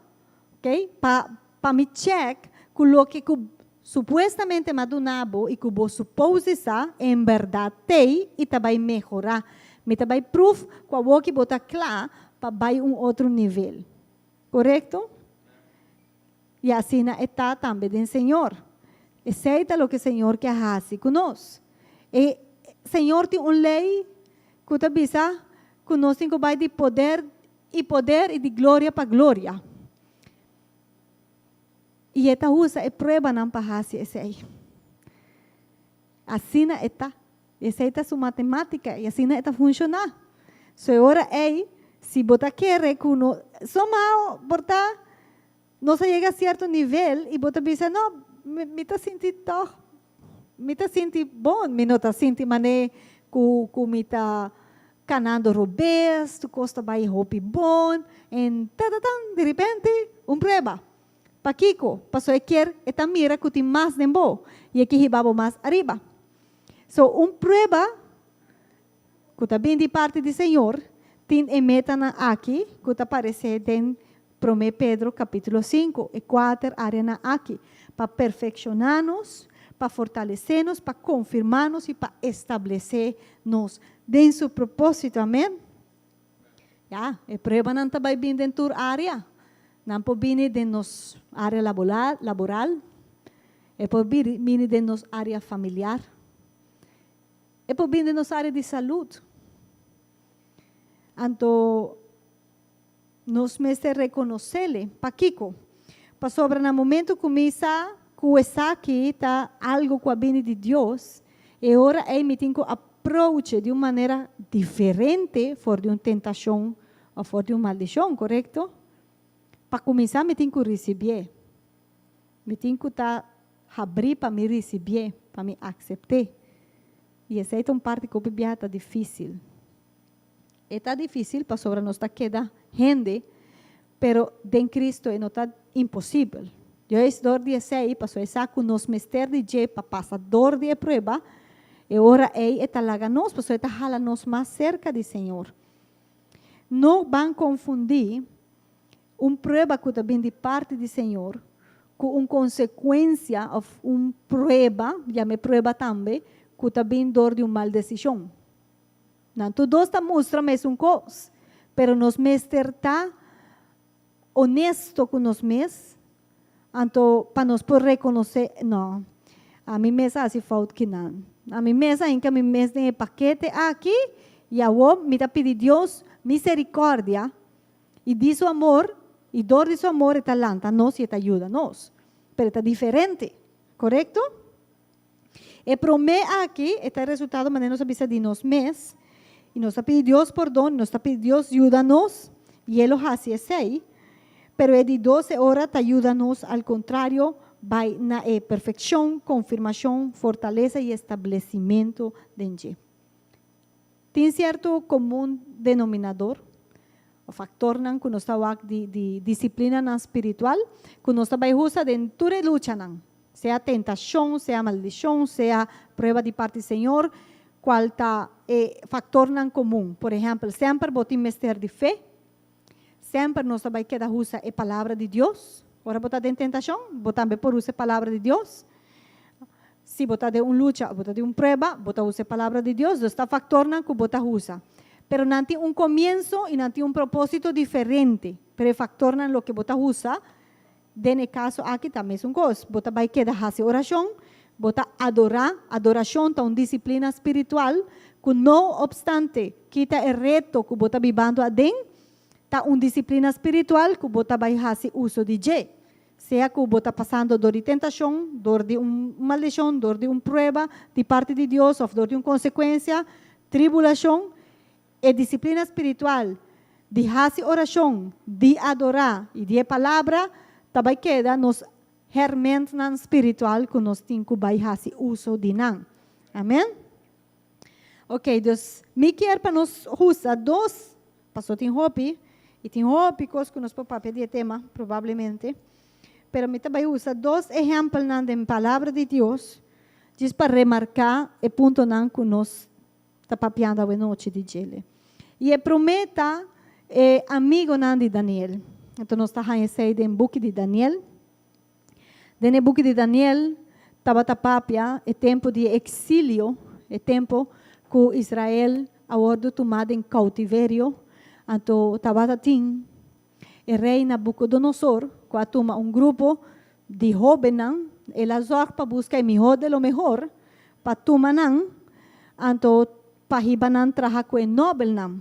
ok, pa pa mi check ku loke ku supuestamente m'a duna bo i ku bo supose sa en bèrdat t'ei i ta bai mehorá. Mi ta bai proof ku awoki bo ta kla pa bai un otro nivel. Korekto? I asina e ta tambe den Señor. Esei ta loke Señor ke hasi ku nos. E Señor tin un lei ku ta bisa ku nos tin ku bai di poder i poder i di gloria pa gloria. I e ta usa e pruebanan pa hasi esei. Asina e ta. Esei ta su matemátika i asina e ta funshoná. So e ora ei, si bo ta kere ku no, somehow por ta nos a yega sierto nivel i bo ta bisa, no, mi ta sinti tòg, mi ta sinti bon, mi no ta sinti manera ku ku mi ta kanando robes, tur kos ta bai hopi bon, en tatatan, direpente un prueba. Pakiko? Pasobra e kier e ta mira ku tin mas den bo i e ke hiba bo mas ariba. So, un prueba ku ta bin di parti di Señor tin e metanan aki ku ta paresé den Promé Pedro kapítulo sinku, e kuater áreanan aki, pa perfekshoná nos, pa fortalesé nos, pa konfirmá nos i pa establesé nos den su propósito. Amèn. Ya, e pruebanan ta bai bin den tur área. Nan por bini den nos área laboral, e por bini den nos área familiar, e por bini den nos área di salud. Anto nos mester rekonosele. Pakiko? Pasobra na momento ku mi sa ku esaki ta algu ku a bini di Dios, e ora ei mi tin ku approach di un manera diferente for di un tentashon òf for di un maldishon, korekto? Pa kuminsá mi tin ku risibié. Mi tin ku ta habrí pa mi risibié, pa mi aksept'é. I esei ta un parti ku hopi biaha ta difísil. E ta difísil pasobra nos ta keda hende, pero den Cristo e no ta imposibel. Juist dor di esei, pasobra e sa ku nos mester di dje pa pasa dor di e prueba, e ora ei e ta laga nos, pasobra e ta hala nos mas serka di Señor. No ban konfundí un prueba ku ta bin di parti di Señor ku un konsekuensia òf un prueba, yam'é prueba tambe, ku ta bin dor di un mal desishon. Nan tur dos ta mustra mesun kos, pero nos mester ta honesto ku nos mes, anto pa nos por rekonosé, no, ami mes a hasi fout kinan. Ami mes a hinka mi mes den e pakete aki i awor mi ta pidi Dios miserikòrdia i di su amor, i dor di su amor e ta lanta nos i e ta yuda nos. Pero e ta diferente, korekto? E promé aki e ta e resultado manera nos a bisa di nos mes, i nos ta pidi Dios pordon, i nos ta pidi Dios yuda nos, i e lo hasi esei. Pero e di dos e ora ta yuda nos al kontrario bai na e perfekshon, konfirmashon, fortalesa i establesimentu den dje. Tin sierto komun denominador o faktornan ku nos ta wak di di disiplinanan spiritual ku nos ta bai usa den tur e luchanan. Sea tentashon, sea maldishon, sea prueba di parti Señor, kua ta e faktornan komun? Por ehèmpel, semper bo tin mester di fe, semper nos ta bai keda usa e palabra di Dios. Ora bo ta den tentashon, bo tambe por usa e palabra di Dios. Si bo ta den un lucha, bo ta den un prueba, bo ta usa e palabra di Dios. Dus ta faktornan ku bo ta usa. Pero nan tin un komienso i nan tin un propósito diferente. Pero e faktornan loke bo ta usa, den e kaso aki ta mesun kos. Bo ta bai keda hasi orashon, bo ta adorá. Adorashon ta un disiplina spiritual ku no opstante kita e reto ku bo ta bibando aden, ta un disiplina spiritual ku bo ta bai hasi uso di dje. Sea ku bo ta pasando dor di tentashon, dor di un maldishon, dor di un prueba di parti di Dios òf dor di un konsekuensia, tribulashon, e disiplina spiritual di hasi orashon, di adorá i di e palabra ta bai keda nos hèrmèntnan spiritual ku nos tin ku bai hasi uso di nan. Amèn? Ok, dus mi kier pa nos usa dos, paso tin hopi, i tin hopi kos ku nos por papia di e tema, probablemente, pero mi ta bai usa dos ehèmpelnan den Palabra di Dios djis pa remarká e puntonan ku nos ta papiando awenochi di djele. I e promé ta e amigonan di Daniel. Anto nos ta haña esei den buki di Daniel. Den e buki di Daniel tabata papia e tempu di e eksilio, e tempu ku Israel a wòrdu tumá den koutiverio. Anto tabata tin e rei Nabukodonosor ku a tuma un grupo di hóbennan, el a zòrg pa buska e mihó de lo mehor pa tuma nan, anto pa hiba nan traha ku e nòbelnan.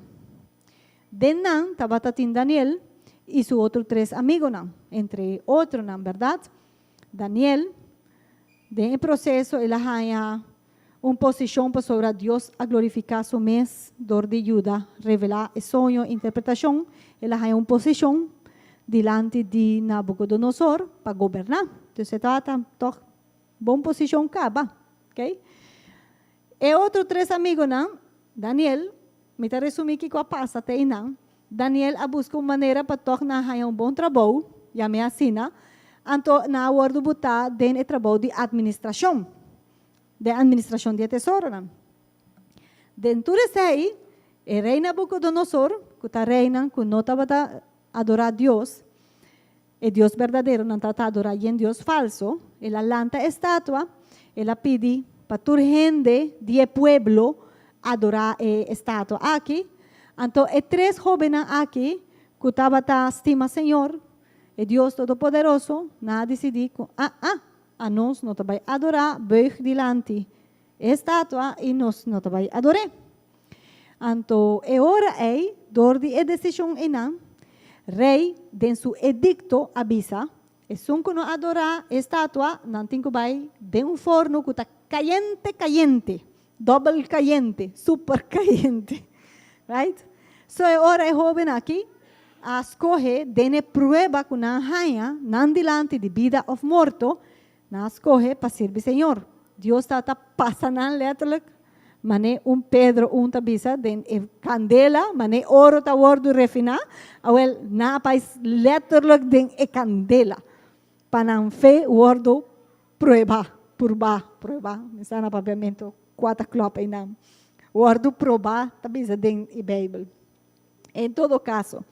Den nan tabata tin Daniel i su otro tres amigonan, entre otronan, bèrdat? Daniel, den e proseso el a haña un posishon pasobra Dios a glorifiká su mes dor di yuda revelá e soño interpretashon, el a haña un posishon dilanti di Nabukodonosor pa goberná. Entonces e tabata tòg bon posishon kaba. Okay. E otro tres amigonan, Daniel, mi ta resumí kiko a pasa te einan, Daniel a buska un manera pa tòg nan haña un bon trabou, yam'é asina, anto nan a wòrdu butá den e trabou di atministrashon, den atministrashon di e tesoronan. Den tur esei, e rei Nabukodonosor, ku ta reinan ku no tabata adorá Dios, e Dios berdadero, nan tabata adorá yen dios falso, el a lanta e statua, el a pidi pa tur hende di e pueblo adorá e estatua aki. Anto e tres hóbennan aki ku tabata stima Señor, e Dios Todopoderoso, nan a disidí ku, Ah-ah, anos no ta bai adorá buig dilanti e estatua i nos no ta bai ador'é. Anto e ora ei, dor di e desishon einan, rei den su edikto a bisa, Esun ku no adorá e statua, nan tin ku bai den un fornu ku ta kayente kayente, dòbel kayente, super kayente. Right? So e ora e hóben aki a skohe den e prueba ku nan haña nan dilanti di bida òf morto, Nan a skohe pa sirbi Señor. Dios tabata pasa nan letterlijk mané un Pedro un ta bisa den e kandela, mané oro ta wordu refiná. Awel, nan a pais letterlijk den e kandela pa nan fe wordu prueba, purbá, prueba, mi sa na papiamentu kua ta klòp einan, wordu probá ta bisa den e Beibel. En todo caso,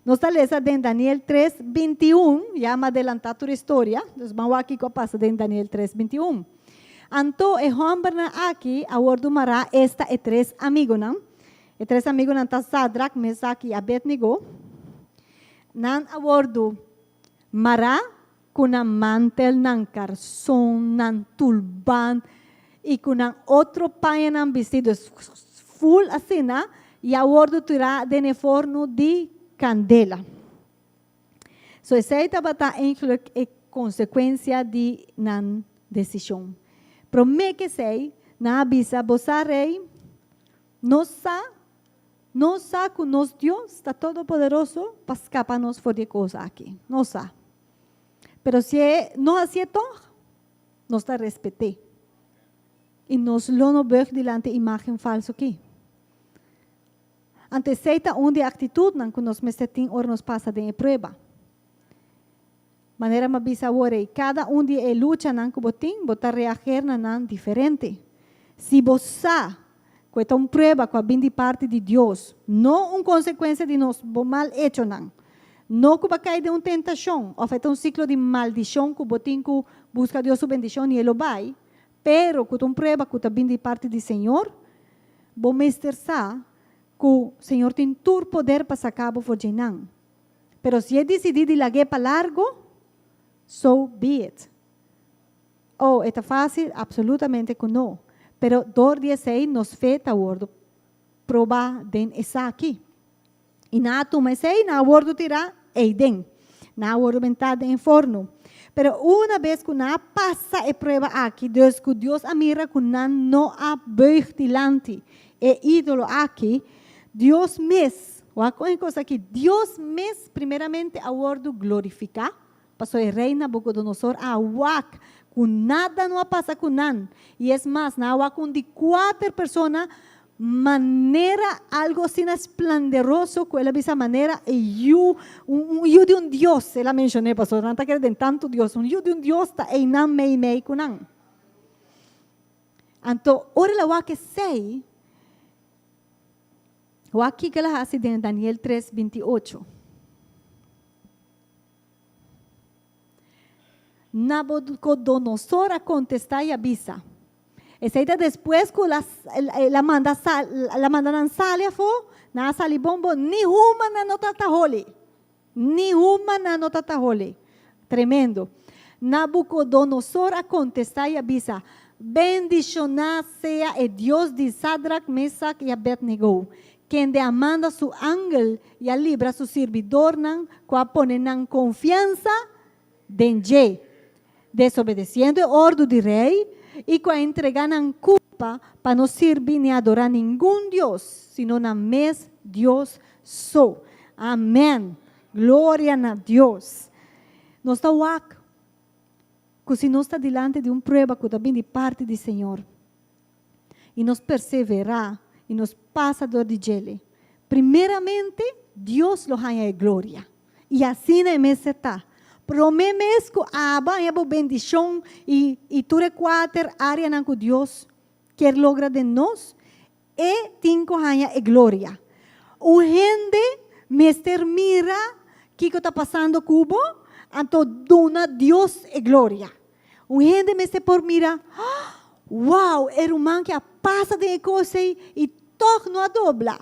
nos ta lesa den Daniel 3, 21, ya m'a adelantá tur e storia, dus ban wak kiko a pasa den Daniel 3, 21. Anto e hòmbernan aki a wòrdu mará, esta e tres amigonan. E tres amigonan ta Sadrak, Mesak i Abednego. Nan a wòrdu mará ku nan mantel, nan karson, nan tulban i ku nan otro pañanan bistí, dus ful asina, i a wòrdu tirá den e fornu di kandela. So esei tabata eigenlijk e konsekuensia di nan desishon. Promé ku esei, nan a bisa, Bo sa, rei, nos sa Nos sa ku nos Dios ta todopoderoso pa skapa nos for di e kos aki. Nos sa. Pero si e no hasié tòg, nos ta respet'é. I nos lo no bùg dilanti e imágen falsu akí. Anto esei ta un di e aktitutnan ku nos mester tin ora nos pasa den e prueba. Manera mi a bisa awor ei, kada un di e luchanan ku bo tin, bo ta reager na nan diferente. Si bo sa ku e ta un prueba ku a bin di parti di Dios, no un konsekuensia di nos bo mal echonan, no ku bo a kai den un tentashon òf e ta un siklo di maldishon ku bo tin ku buska Dios su bendishon i e lo bai, pero ku ta un prueba ku ta bin di parti di Señor, bo mester sa ku Señor tin tur poder pa saka bo for dje nan. Pero si e disidí di lag'é pa largu, so be it. Oh, e ta fásil? Absolutamente ku no. Pero dor di esei nos fe ta wòrdu probá den esaki. I nan a tuma esei, nan a wòrdu tirá eiden. Nan a wòrdu bentá den e fornu. Pero una bes ku nan a pasa e prueba aki, dus ku Dios a mira ku nan no a buig dilanti e ídolo aki, Dios mes, wak kon e kos aki, Dios mes primeramente a wòrdu glorifiká, pasobra e rei Nabukodonosor a wak ku nada no a pasa ku nan, i es mas, nan a wak un di kuater persona manera algu asina splanderoso ku el a bisa manera e yu, un yu di un dios, el a menshoné, pasobra nan ta kere den tantu dios, un yu di un dios ta einan meimei ku nan. Anto, ora el a wak esei, wak kiko el a hasi den Daniel tres 28. Nabucodonosor a kontestá i a bisa, Esei ta despues ku el a manda el a manda nan sali afó, nan a sali bon bon, ni huma nan no tabata holi. Ni huma nan no tabata holi. Tremendo. Nabucodonosor a kontestá i a bisa, Bendishoná sea e Dios di Sadrak, Mesak i Abednego, kende a manda su angel i a libra su sirbidornan ku a pone nan konfiansa den dje, desobedesiendo e òrdu di rei i ku a entregá nan kulpa pa no sirbi ni adorá ningun dios, sino nan mes Dios so. Amèn! Gloria na Dios! Nos ta wak ku si nos ta dilanti di un prueba ku ta bin di parti di Señor i nos perseverá i nos pasa dor di djele, primeramente Dios lo haña e gloria. I asina e mester ta. Promé mes ku abo haña bo bendishon i i tur e kuater áreanan ku Dios kier logra den nos, E tin ku haña e gloria. Un hende mester mira kiko ta pasando ku bo, anto duna Dios e gloria. Un hende mester por mira, Wow, e ruman ke a pasa den e kos ei i tòg no a dobla,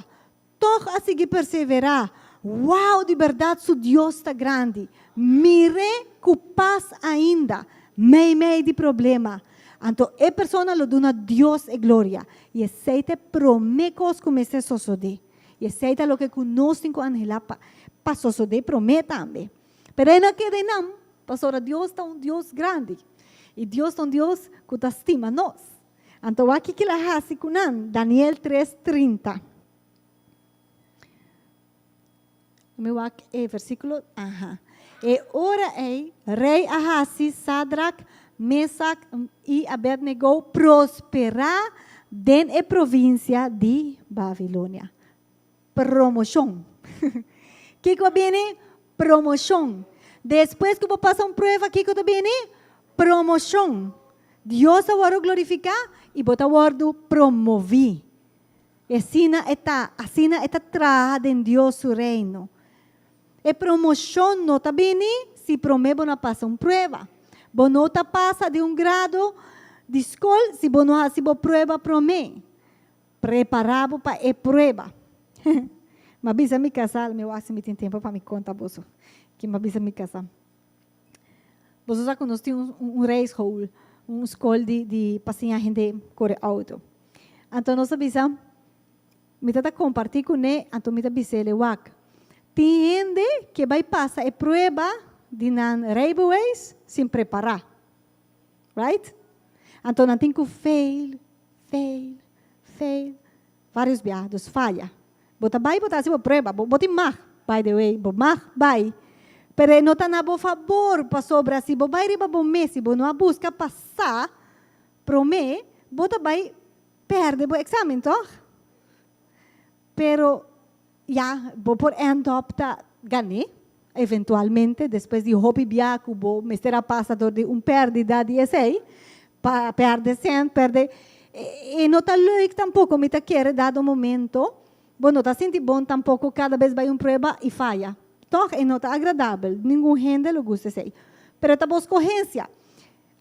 tòg a sigui perseverá. Wow, di bèrdat su Dios ta grandi. Mir'é ku pas ainda meimei di problema. Anto e persona lo duna Dios e gloria. I esei ta e promé kos ku mester sosodé. I esei ta loke ku nos tin ku anhelá pa pa sosodé promé tambe. Pero e no a keda einan, pasobra Dios ta un Dios grandi. I Dios ta un Dios ku ta stima nos. Anto wak kiko el a hasi ku nan, Daniel tres 30. Mi wak e versíkulo, aha. E ora ei, rei a hasi Sadrak, Mesak i Abednego prosperá den e provinsia di Babilonia. Promoshon. Kiko a bini? Promoshon. Despues ku bo pasa un prueba, kiko ta bini? Promoshon. Dios a wòrdu glorifiká i bo ta wòrdu promoví. I asina e ta, asina e ta traha den Dios su Reino. E promoshon no ta bini si promé bo no a pasa un prueba. Bo no ta pasa di un grado di skol si bo no hasi bo prueba promé. Prepará bo pa e prueba. Mi a bisa mi kasá, mi wak si mi tin tempu pa mi konta boso ki mi a bisa mi kasá. Boso sa ku nos tin un rijschool, un skol di di pa siña hende kore outo. Anto nos a bisa, mi ta ta kompartí kuné, anto mi ta bis'é, Wak, tin hende ke bai pasa e prueba di nan rijbewijs sin prepará. Right? Anto nan tin ku fail, fail, fail, vários biaha, dus faya. Bo ta bai bo ta hasi bo prueba, bo bo tin mag, by the way, bo mag bai, pero e no ta na bo fabor pasobra si bo bai riba bo mes i bo no a buska pa sa promé, bo ta bai pèrdè bo eksamen, tòg? Pero, ya, bo por end up ta gané. Eventualmente, despues di hopi bia ku bo mester a pasa dor di un pèrdida di esei, pa pèrdè sèn, pèrdè, e no ta leuk tampoko, mi ta kere dado momento, bo no ta sinti bon tampoko kada bes bai un prueba i faya. Tòg e no ta agradabel, ningun hende lo gusta esei. Pero ta bo skohensia.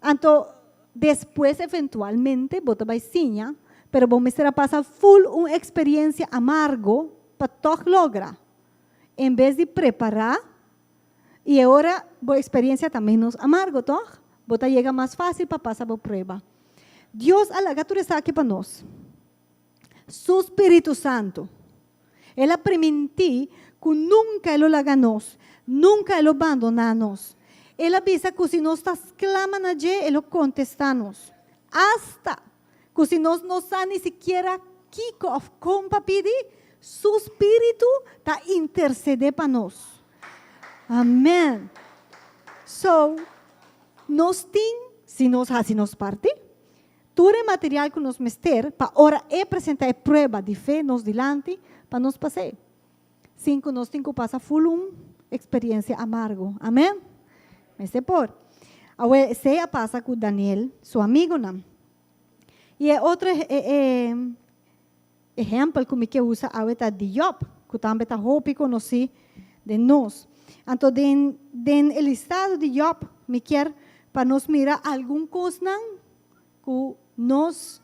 Anto despues eventualmente bo ta bai siña, pero bo mester a pasa ful un eksperensia amargo pa tòg logra. En bes di prepará, i e ora bo eksperensia ta ménos amargo, tòg? Bo ta yega mas fásil pa pasa bo prueba. Dios a laga tur esaki pa nos. Su spiritu santu. El a primintí ku nunka e lo laga nos, nunka e lo bandoná nos. El a bisa ku si nos ta sklama na dje, e lo kontestá nos. Asta ku si nos no sa ni sikiera kiko òf kon pa pidi, su spiritu ta intersedé pa nos. Amèn! So, nos tin, si nos hasi nos parti, Tur e material ku nos mester pa ora e presentá e prueba di fe nos dilanti pa nos pas'é, sin ku nos tin ku pasa ful un eksperensia amargo. Amèn? Mester por. Awe esei a pasa ku Daniel su amigunan. I e otro ehèmpel ku mi ke usa awe ta di Jòb, ku tambe ta hopi konosí den nos. Anto den den e listado di Jòb mi kier pa nos mira algun kosnan ku nos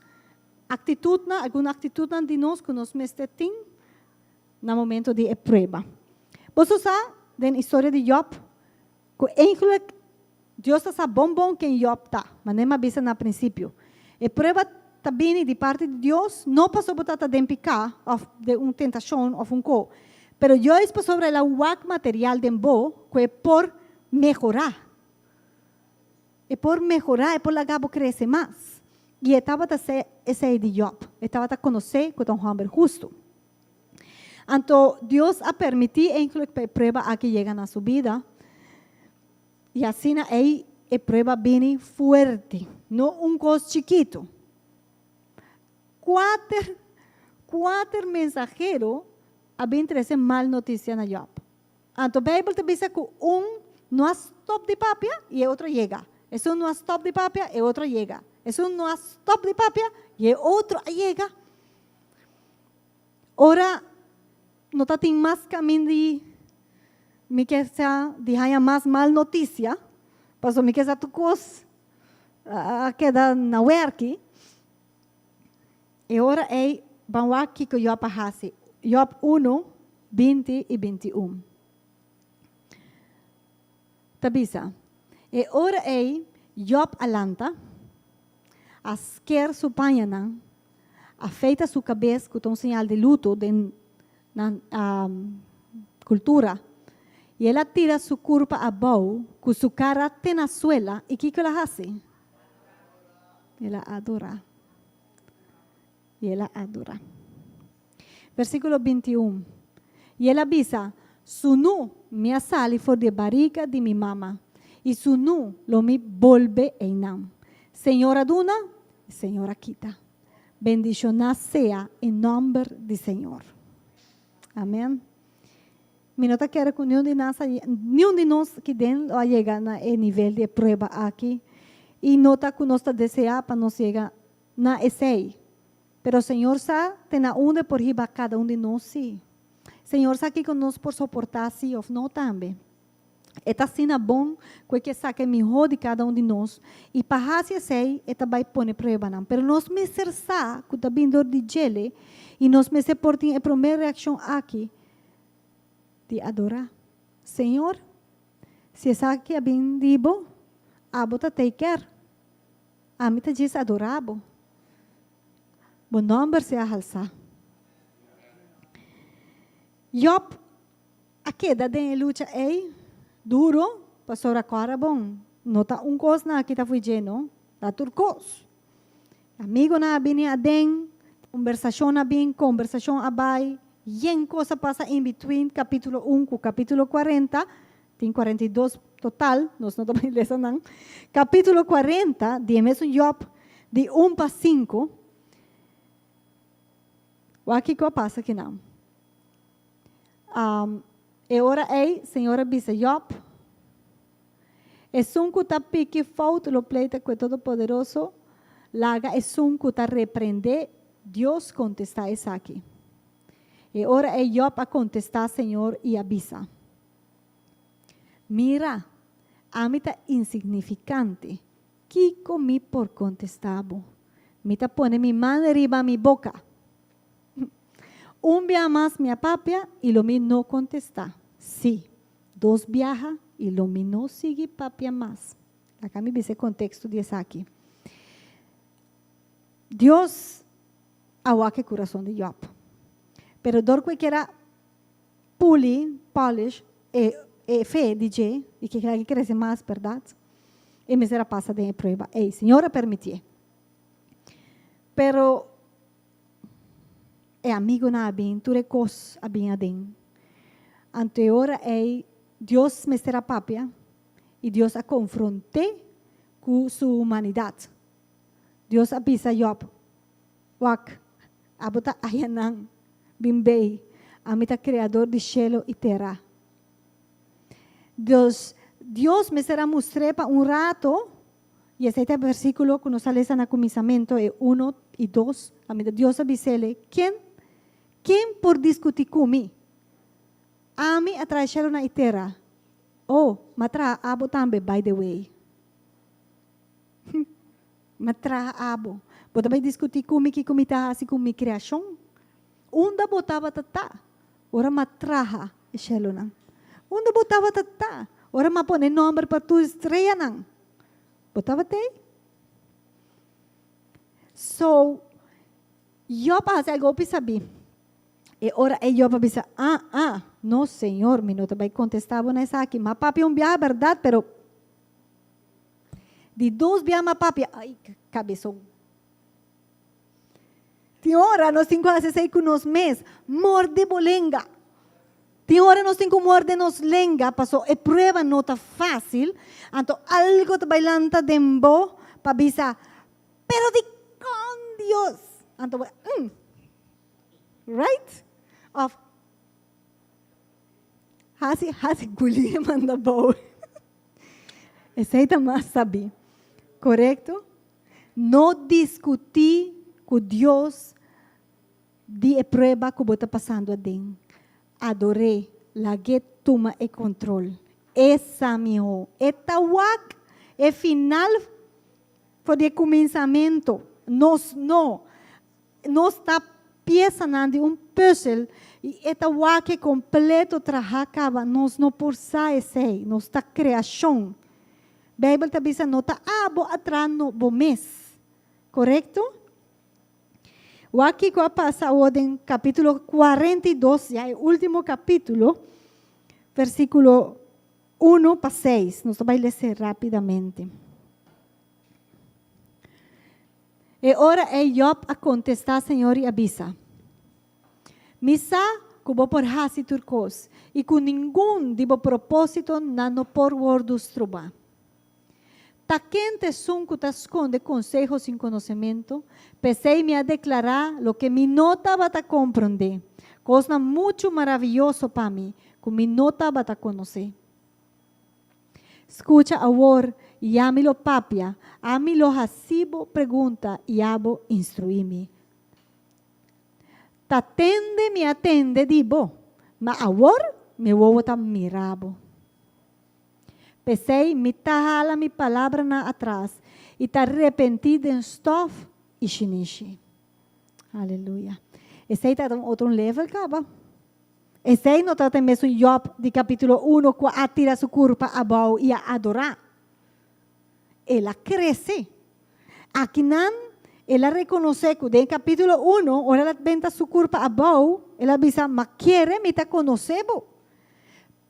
aktitutnan, algun aktitutnan di nos ku nos mester tin na momento di e prueba. Boso sa den historia di Jòb ku eigenlijk Dios ta sa bon bon ken Jòb ta, manera mi a bisa na prinsipio. E prueba ta bini di parti di Dios, no pasobra bo ta ta den piká òf den un tentashon òf un ko, pero juist pasobra el a wak material den bo ku e por mehorá. E por mehorá, e por laga bo krese mas. I e tabata sa esei di Jòb. E tabata konosé ku ta un hòmber hustu. Anto Dios a permití eindelijk pa e prueba aki yega na su bida. I asina ei e prueba bini fuerte, no un kos chikitu. Kuater, kuater mensahero a bin trese mal notisia na Jòb. Anto Beibel ta bisa ku un no a stòp di papia i e otro yega. Esun no a stòp di papia, e otro yega. Esun no a stòp di papia i e otro a yega. Ora no ta tin mas kamin di mi ke sa di haña mas mal notisia, pasobra mi ke sa tur kos a keda na wèrki. E ora ei ban wak kiko Jòb a hasi. Jòb unu, 20 i 21 ta bisa, E ora ei Jòb a lanta, a sker su pañanan, a feita su kabes ku ta un señal di luto den nan kultura, i el a tira su kurpa abou ku su kara te na suela, i kiko el a hasi? El a adorá. I el a adorá. Versíkulo 21, I el a bisa, Sunú mi a sali for di e barika di mi mama, i sunú lo mi bolbe einan. Señor a duna, i Señor a kita. Bendishoná sea e nòmber di Señor. Amèn. Mi no ta kere ku niun di nas a niun di nos aki den lo a yega na e nivel di e prueba aki, i no ta ku nos ta deseá pa nos yega na esei. Pero Señor sa te na unda e por hiba kada un di nos sí. Señor sa kiko nos por soportá sí òf no tambe. E ta asina bon ku e ke saka e mihó di kada un di nos, i pa hasi esei e ta bai pone pruebanan. Pero nos mester sa ku ta bin dor di djele, i nos mester por tin e promé reakshon aki di adorá. Señor, si esaki a bin di bo, abo ta take care. Ami ta djis adorá bo. Bo nòmber sea halsá. Jòb a keda den e lucha ei duro pasobra kòrda bon, no ta un kos nan a kita fo'i dje no, ta tur kos. Amigonan a bini aden, kombersashon a bin, kombersashon a bai, yen kos a pasa in between kapítulo un ku kapítulo 40, tin 42 total, nos no ta bai lesa nan. Kapítulo 40 di e mesun Jòb, di un pa sinku, wak kiko a pasa kinan. E ora ei, Señor a bisa Jòb, Esun ku ta piki fout lo pleita ku e Todopoderoso, laga esun ku ta reprendé Dios kontestá esaki. E ora ei Jòb a kontestá Señor i a bisa, Mira, ami ta insignifikante, kiko mi por kontestá bo? Mi ta pone mi man riba mi boka. Un bia mas mi a papia i lo mi no kontestá. Sí, dos biaha i lo mi no sigui papia mas. Laga mi bisa e konteksto di esaki. Dios a wak e kurason di Jòb. Pero dor ku e kier a puli, polish, e e fe di dje, i ke kier a krese mas, bèrdat? E mester a pasa den e prueba ei. Señor a permitié. Pero E amigonan a bin, tur e kos a bin aden. Anto e ora ei Dios mester a papia i Dios a konfront'é ku su humanidat. Dios a bisa Jòb, Wak, abo ta ayanan, bin bei, ami ta Kreador di shelu i tera. Dios, Dios mester a mustr'é pa un rato I esei ta e versíkulo ku nos a lesa na kuminsamentu, e uno i dos. Kaminda Dios a bis'ele, Ken, ken por diskutí ku mi? Ami a traha shelunan i tera. Oh, m'a traha abo tambe, by the way. M'a traha abo. Bo ta bai diskutí ku mi kiko mi ta hasi ku mi kreashon? Unda bo tabata ta ora m'a traha e shelunan? Unda bo tabata ta ora m'a pone nòmber pa tur streanan? Bo tabat'ei? So, Job a hasi algu hopi sabí. E ora ei Job a bisa, Ah, ah, no, Señor, mi no ta bai kontestá bo na esaki. M'a papia un biaha bèrdat, pero di dos biaha m'a papia, ai, kabeson. Tin ora nos tin ku hasi esei ku nos mes, morde bo lenga. Tin ora nos tin ku morde nos lenga paso e prueba no ta fásil, anto algo ta bai lanta den bo pa bisa, Pero dikon Dios? Anto bo, mm, right? Òf hasi hasi guli e manda bou. Esei ta mas sabí, korekto? No diskutí ku Dios di e prueba ku bo ta pasando aden. Ador'é, lag'é tuma e kontrol. E sa mihó. E ta wak e final for di e kuminsamentu. Nos no. Nos ta piesanan di un pùzel i e ta wak e kompleto trahá kaba. Nos no por sa esei. Nos ta kreashon. Bijbel ta bisa no ta abo a traha no bo mes. Korekto? Wak kiko a pasa awor den kapítulo 42, ya e último kapítulo, versíkulo uno pa seis. Nos ta bai lese rápidamente. E ora ei Jòb a kontestá Señor i a bisa, Mi sa ku bo por hasi tur kos i ku ningun di bo propósitonan no por wòrdu strobá. Ta ken ta esun ku ta skonde konseho sin konosementu? P'esei mi a deklará loke mi no tabata komprondé, kosnan muchu maravioso pa mi ku mi no tabata konosé. Skucha awor, i ami lo papia, ami lo hasi bo pregunta i abo instruí mi. Ta tende mi a tende di bo, ma awor mi wowo ta mira bo. P'esei mi ta hala mi palabranan atras i ta repentí den stòf i shinishi. Aleluya. Esei ta un otro level kaba. Esei no tabata e mesun Jòb di kapítulo uno ku a tira su kurpa abou i a adorá. El a krese. Akinan el a rekonosé ku den kapítulo uno, ora el a benta su kurpa abou, el a bisa, Ma kere mi ta konosé bo,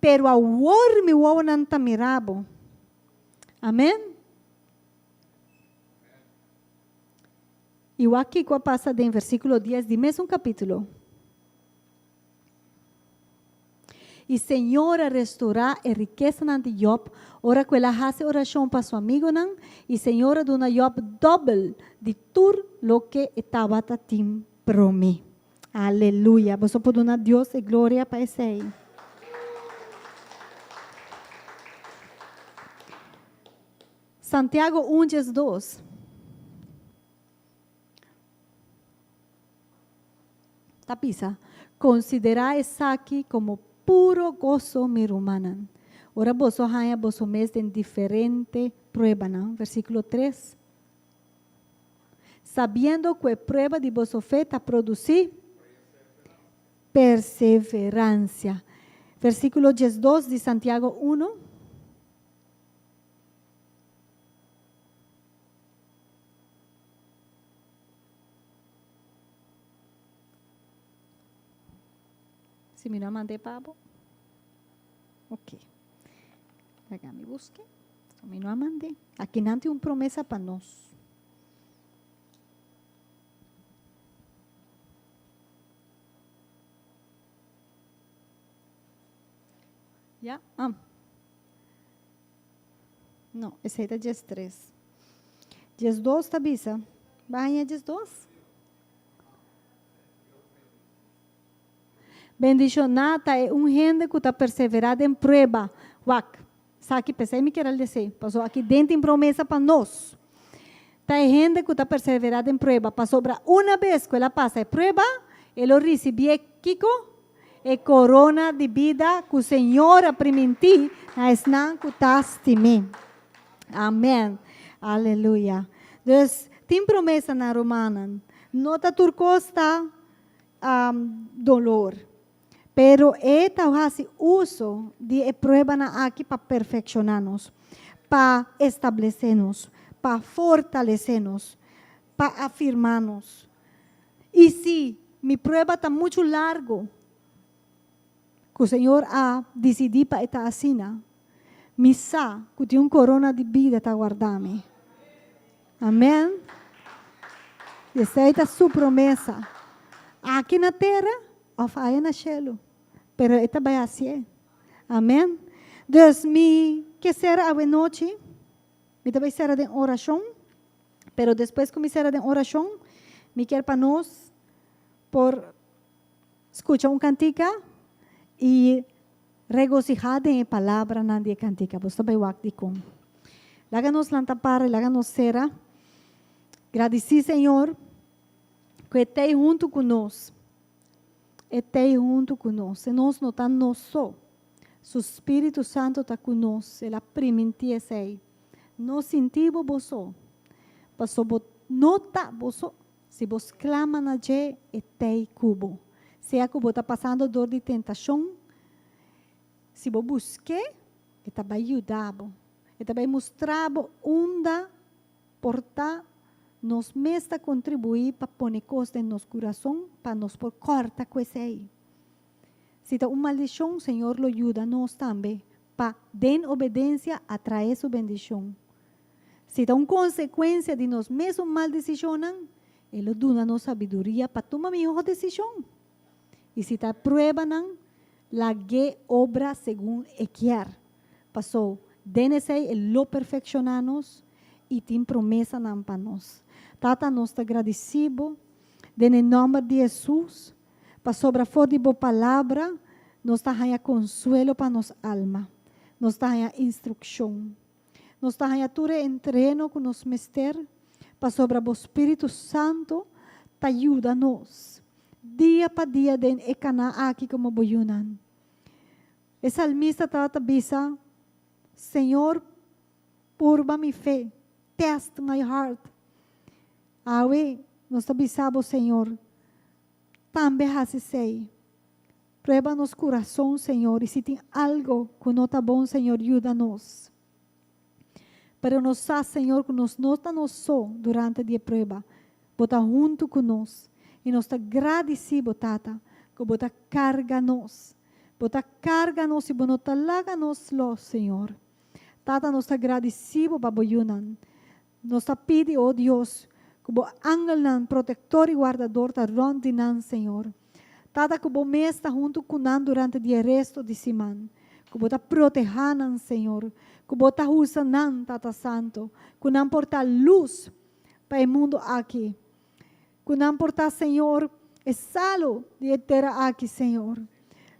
pero awor mi wowonan ta mira bo. Amèn. I wak kiko a pasa den versíkulo dies di mesun kapítulo. I Señor a restorá e rikesanan di Jòb ora ku el a hasi orashon pa su amigonan, i Señor a duna Jòb dòbel di tur loke e tabata tin promé. Aleluya! Boso por duna Dios e gloria pa esei. Santiago un 12. Ta bisa, Konsiderá esaki komo puro goso, mi rumannan, ora boso haña boso mes den diferente pruebanan. Versíkulo tres, Sabiendo ku e prueba di boso fe ta produsí perseveransia. Versíkulo 12 di Santiago uno. Si mi no a mand'é pa bo? Ok. Laga mi busk'é. So mi no a mand'é. Akinan tin un promesa pa nos. Ya? Ah. No, esei ta 13. 12 ta bisa. Ba haña 12? Bendishoná ta e un hende ku ta perseverá den prueba. Wak, saki p'esei mi kier a les'é, pasobra aki den tin promesa pa nos. Ta e hende ku ta perseverá den prueba, pasobra una bes ku el a pasa e prueba, e lo risibié kiko? E korona di bida ku Señor a primintí na esnan ku ta stim'é. Amèn. Aleluya. Dus, tin promesanan, rumannan. No ta tur kos ta dolor. Pero e ta hasi uso di e pruebanan aki pa perfekshoná nos, pa establesé nos, pa fortalesé nos, pa afirmá nos. I si mi prueba ta muchu largu, ku Señor a disidí pa e ta asina, mi sa ku tin un korona di bida ta warda mi. Amèn. I esei ta su promesa, aki na tera òf aya na shelu, pero e ta bai hasié. Amèn. Dus mi ke sera awenochi, mi ta bai sera den orashon, pero despues ku mi sera den orashon, mi kier pa nos por Skucha un kantika i regosihá den e palabranan di e kantika. Bo ta bai wak dikon. Laga nos lanta para i laga nos sera. Gradisí Señor ku e t'ei huntu ku nos. E t'ei huntu ku nos. E nos no ta nos so. Su Spiritu Santu ta ku nos. El a primintí esei. No sinti bo bo so, paso bo no ta bo so. Si bo sklama na dje, e t'ei ku bo. Sea ku bo ta pasando dor di tentashon, si bo busk'é, e ta bai yuda bo. E ta bai mustra bo unda por ta nos mes ta kontribuí pa pone kos den nos kurason pa nos por kòrta ku esei. Si ta un maldishon, Señor lo yuda nos tambe pa den obedensia atraé su bendishon. Si ta un konsekuensia di nos mesun mal desishonnan, e lo duna nos sabiduria pa tuma mihó desishon. I si ta pruebanan, lag'é obra segun e kier. Pasó, den esei e lo perfekshoná nos i tin promesanan pa nos. Tata, nos ta gradisí bo den e nòmber di Hesus, pasobra for di bo Palabra nos ta haña konsuelo pa nos alma, nos ta haña instrukshon. Nos ta haña tur e entreno ku nos mester pasobra bo spiritu santu ta yuda nos dia pa dia den e kaná aki komo bo yunan. E salmista tabata bisa, Señor, purba mi fe, test my heart. Awe nos ta bisa bo, Señor, tambe hasi esei. Prueba nos kurason, Señor, i si tin algo ku no ta bon, Señor, yuda nos. Pero nos sa, Señor, ku nos no ta nos so durante di e prueba. Bo ta huntu ku nos. I nos ta gradisí Bo, Tata, ku Bo ta karga nos. Bo ta karga nos i Bo no ta laga nos los, Señor. Tata, nos ta gradisí Bo pa Bo yunan. Nos ta pidi, o Dios, ku Bo angelnan protektor i wardador ta rònt di nan, Señor. Tata, ku Bo mes ta huntu ku nan durante di e resto di siman. Ku Bo ta protehá nan, Señor. Ku Bo ta usa nan, Tata Santu. Ku nan por ta lus pa e mundu aki. Ku nan por ta, Señor, e salu di e tera aki, Señor.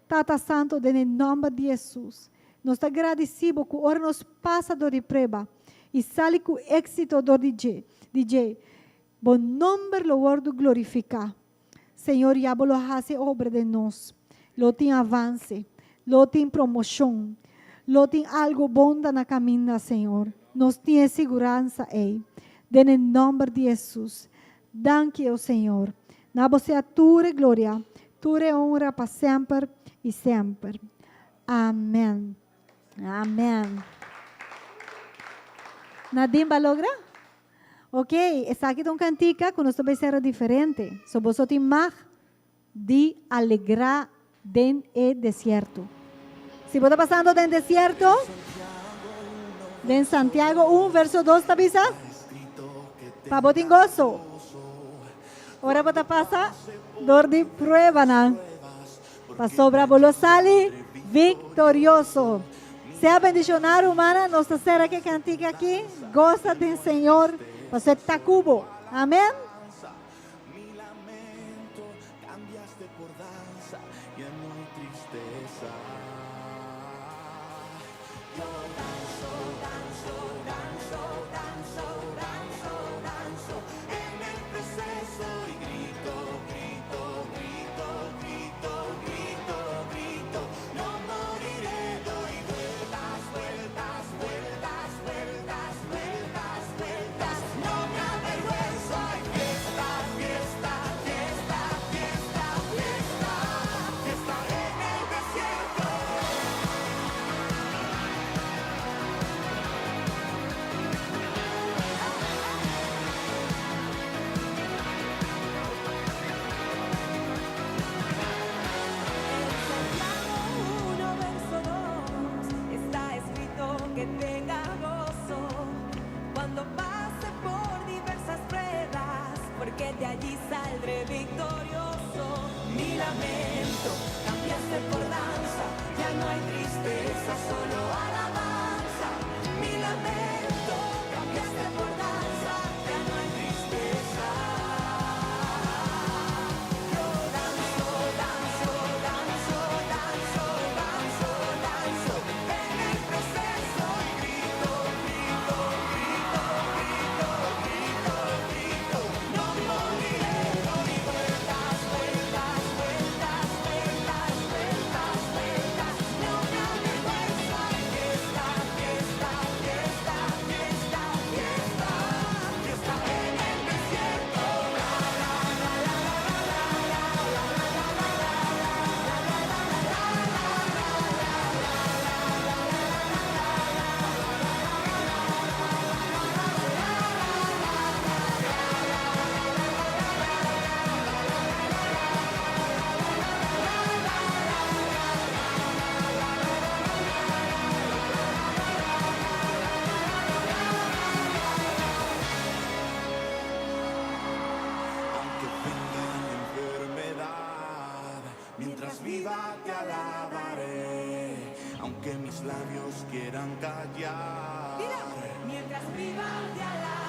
Tata Santu, den e nòmber di Hesus, nos ta gradisí Bo ku ora nos pasa dor di prueba. I sali ku éksito dor di dje, di dje. Bo nòmber lo wòrdu glorifiká. Señor, ya Bo lo hasi obra den nos. Lo tin avanse. Lo tin promoshon. Lo tin algu bon ta na kaminda, Señor. Nos tin e siguransa ei. Den e nòmber di Hesus. Danki, o Señor. Na Bo sea tur e gloria, tur e honra pa semper i semper. Amèn. Amèn. Nadine ba logra? Ok, esaki ta un kantika ku nos ta bai sera diferente. So boso tin mag di alegrá den e desierto. Si bo ta pasando den desierto, den Santiago un verso dos ta bisa, pa bo tin goso ora bo ta pasa dor di pruebanan. Pasobra bo lo sali viktorioso. Sea bendishoná rumannan, nos ta sera ku e kantika aki, Gosa den Señor, pasobra e ta ku bo. Amen. Aunque mis labios quieran callar. Mientras viva te alabaré.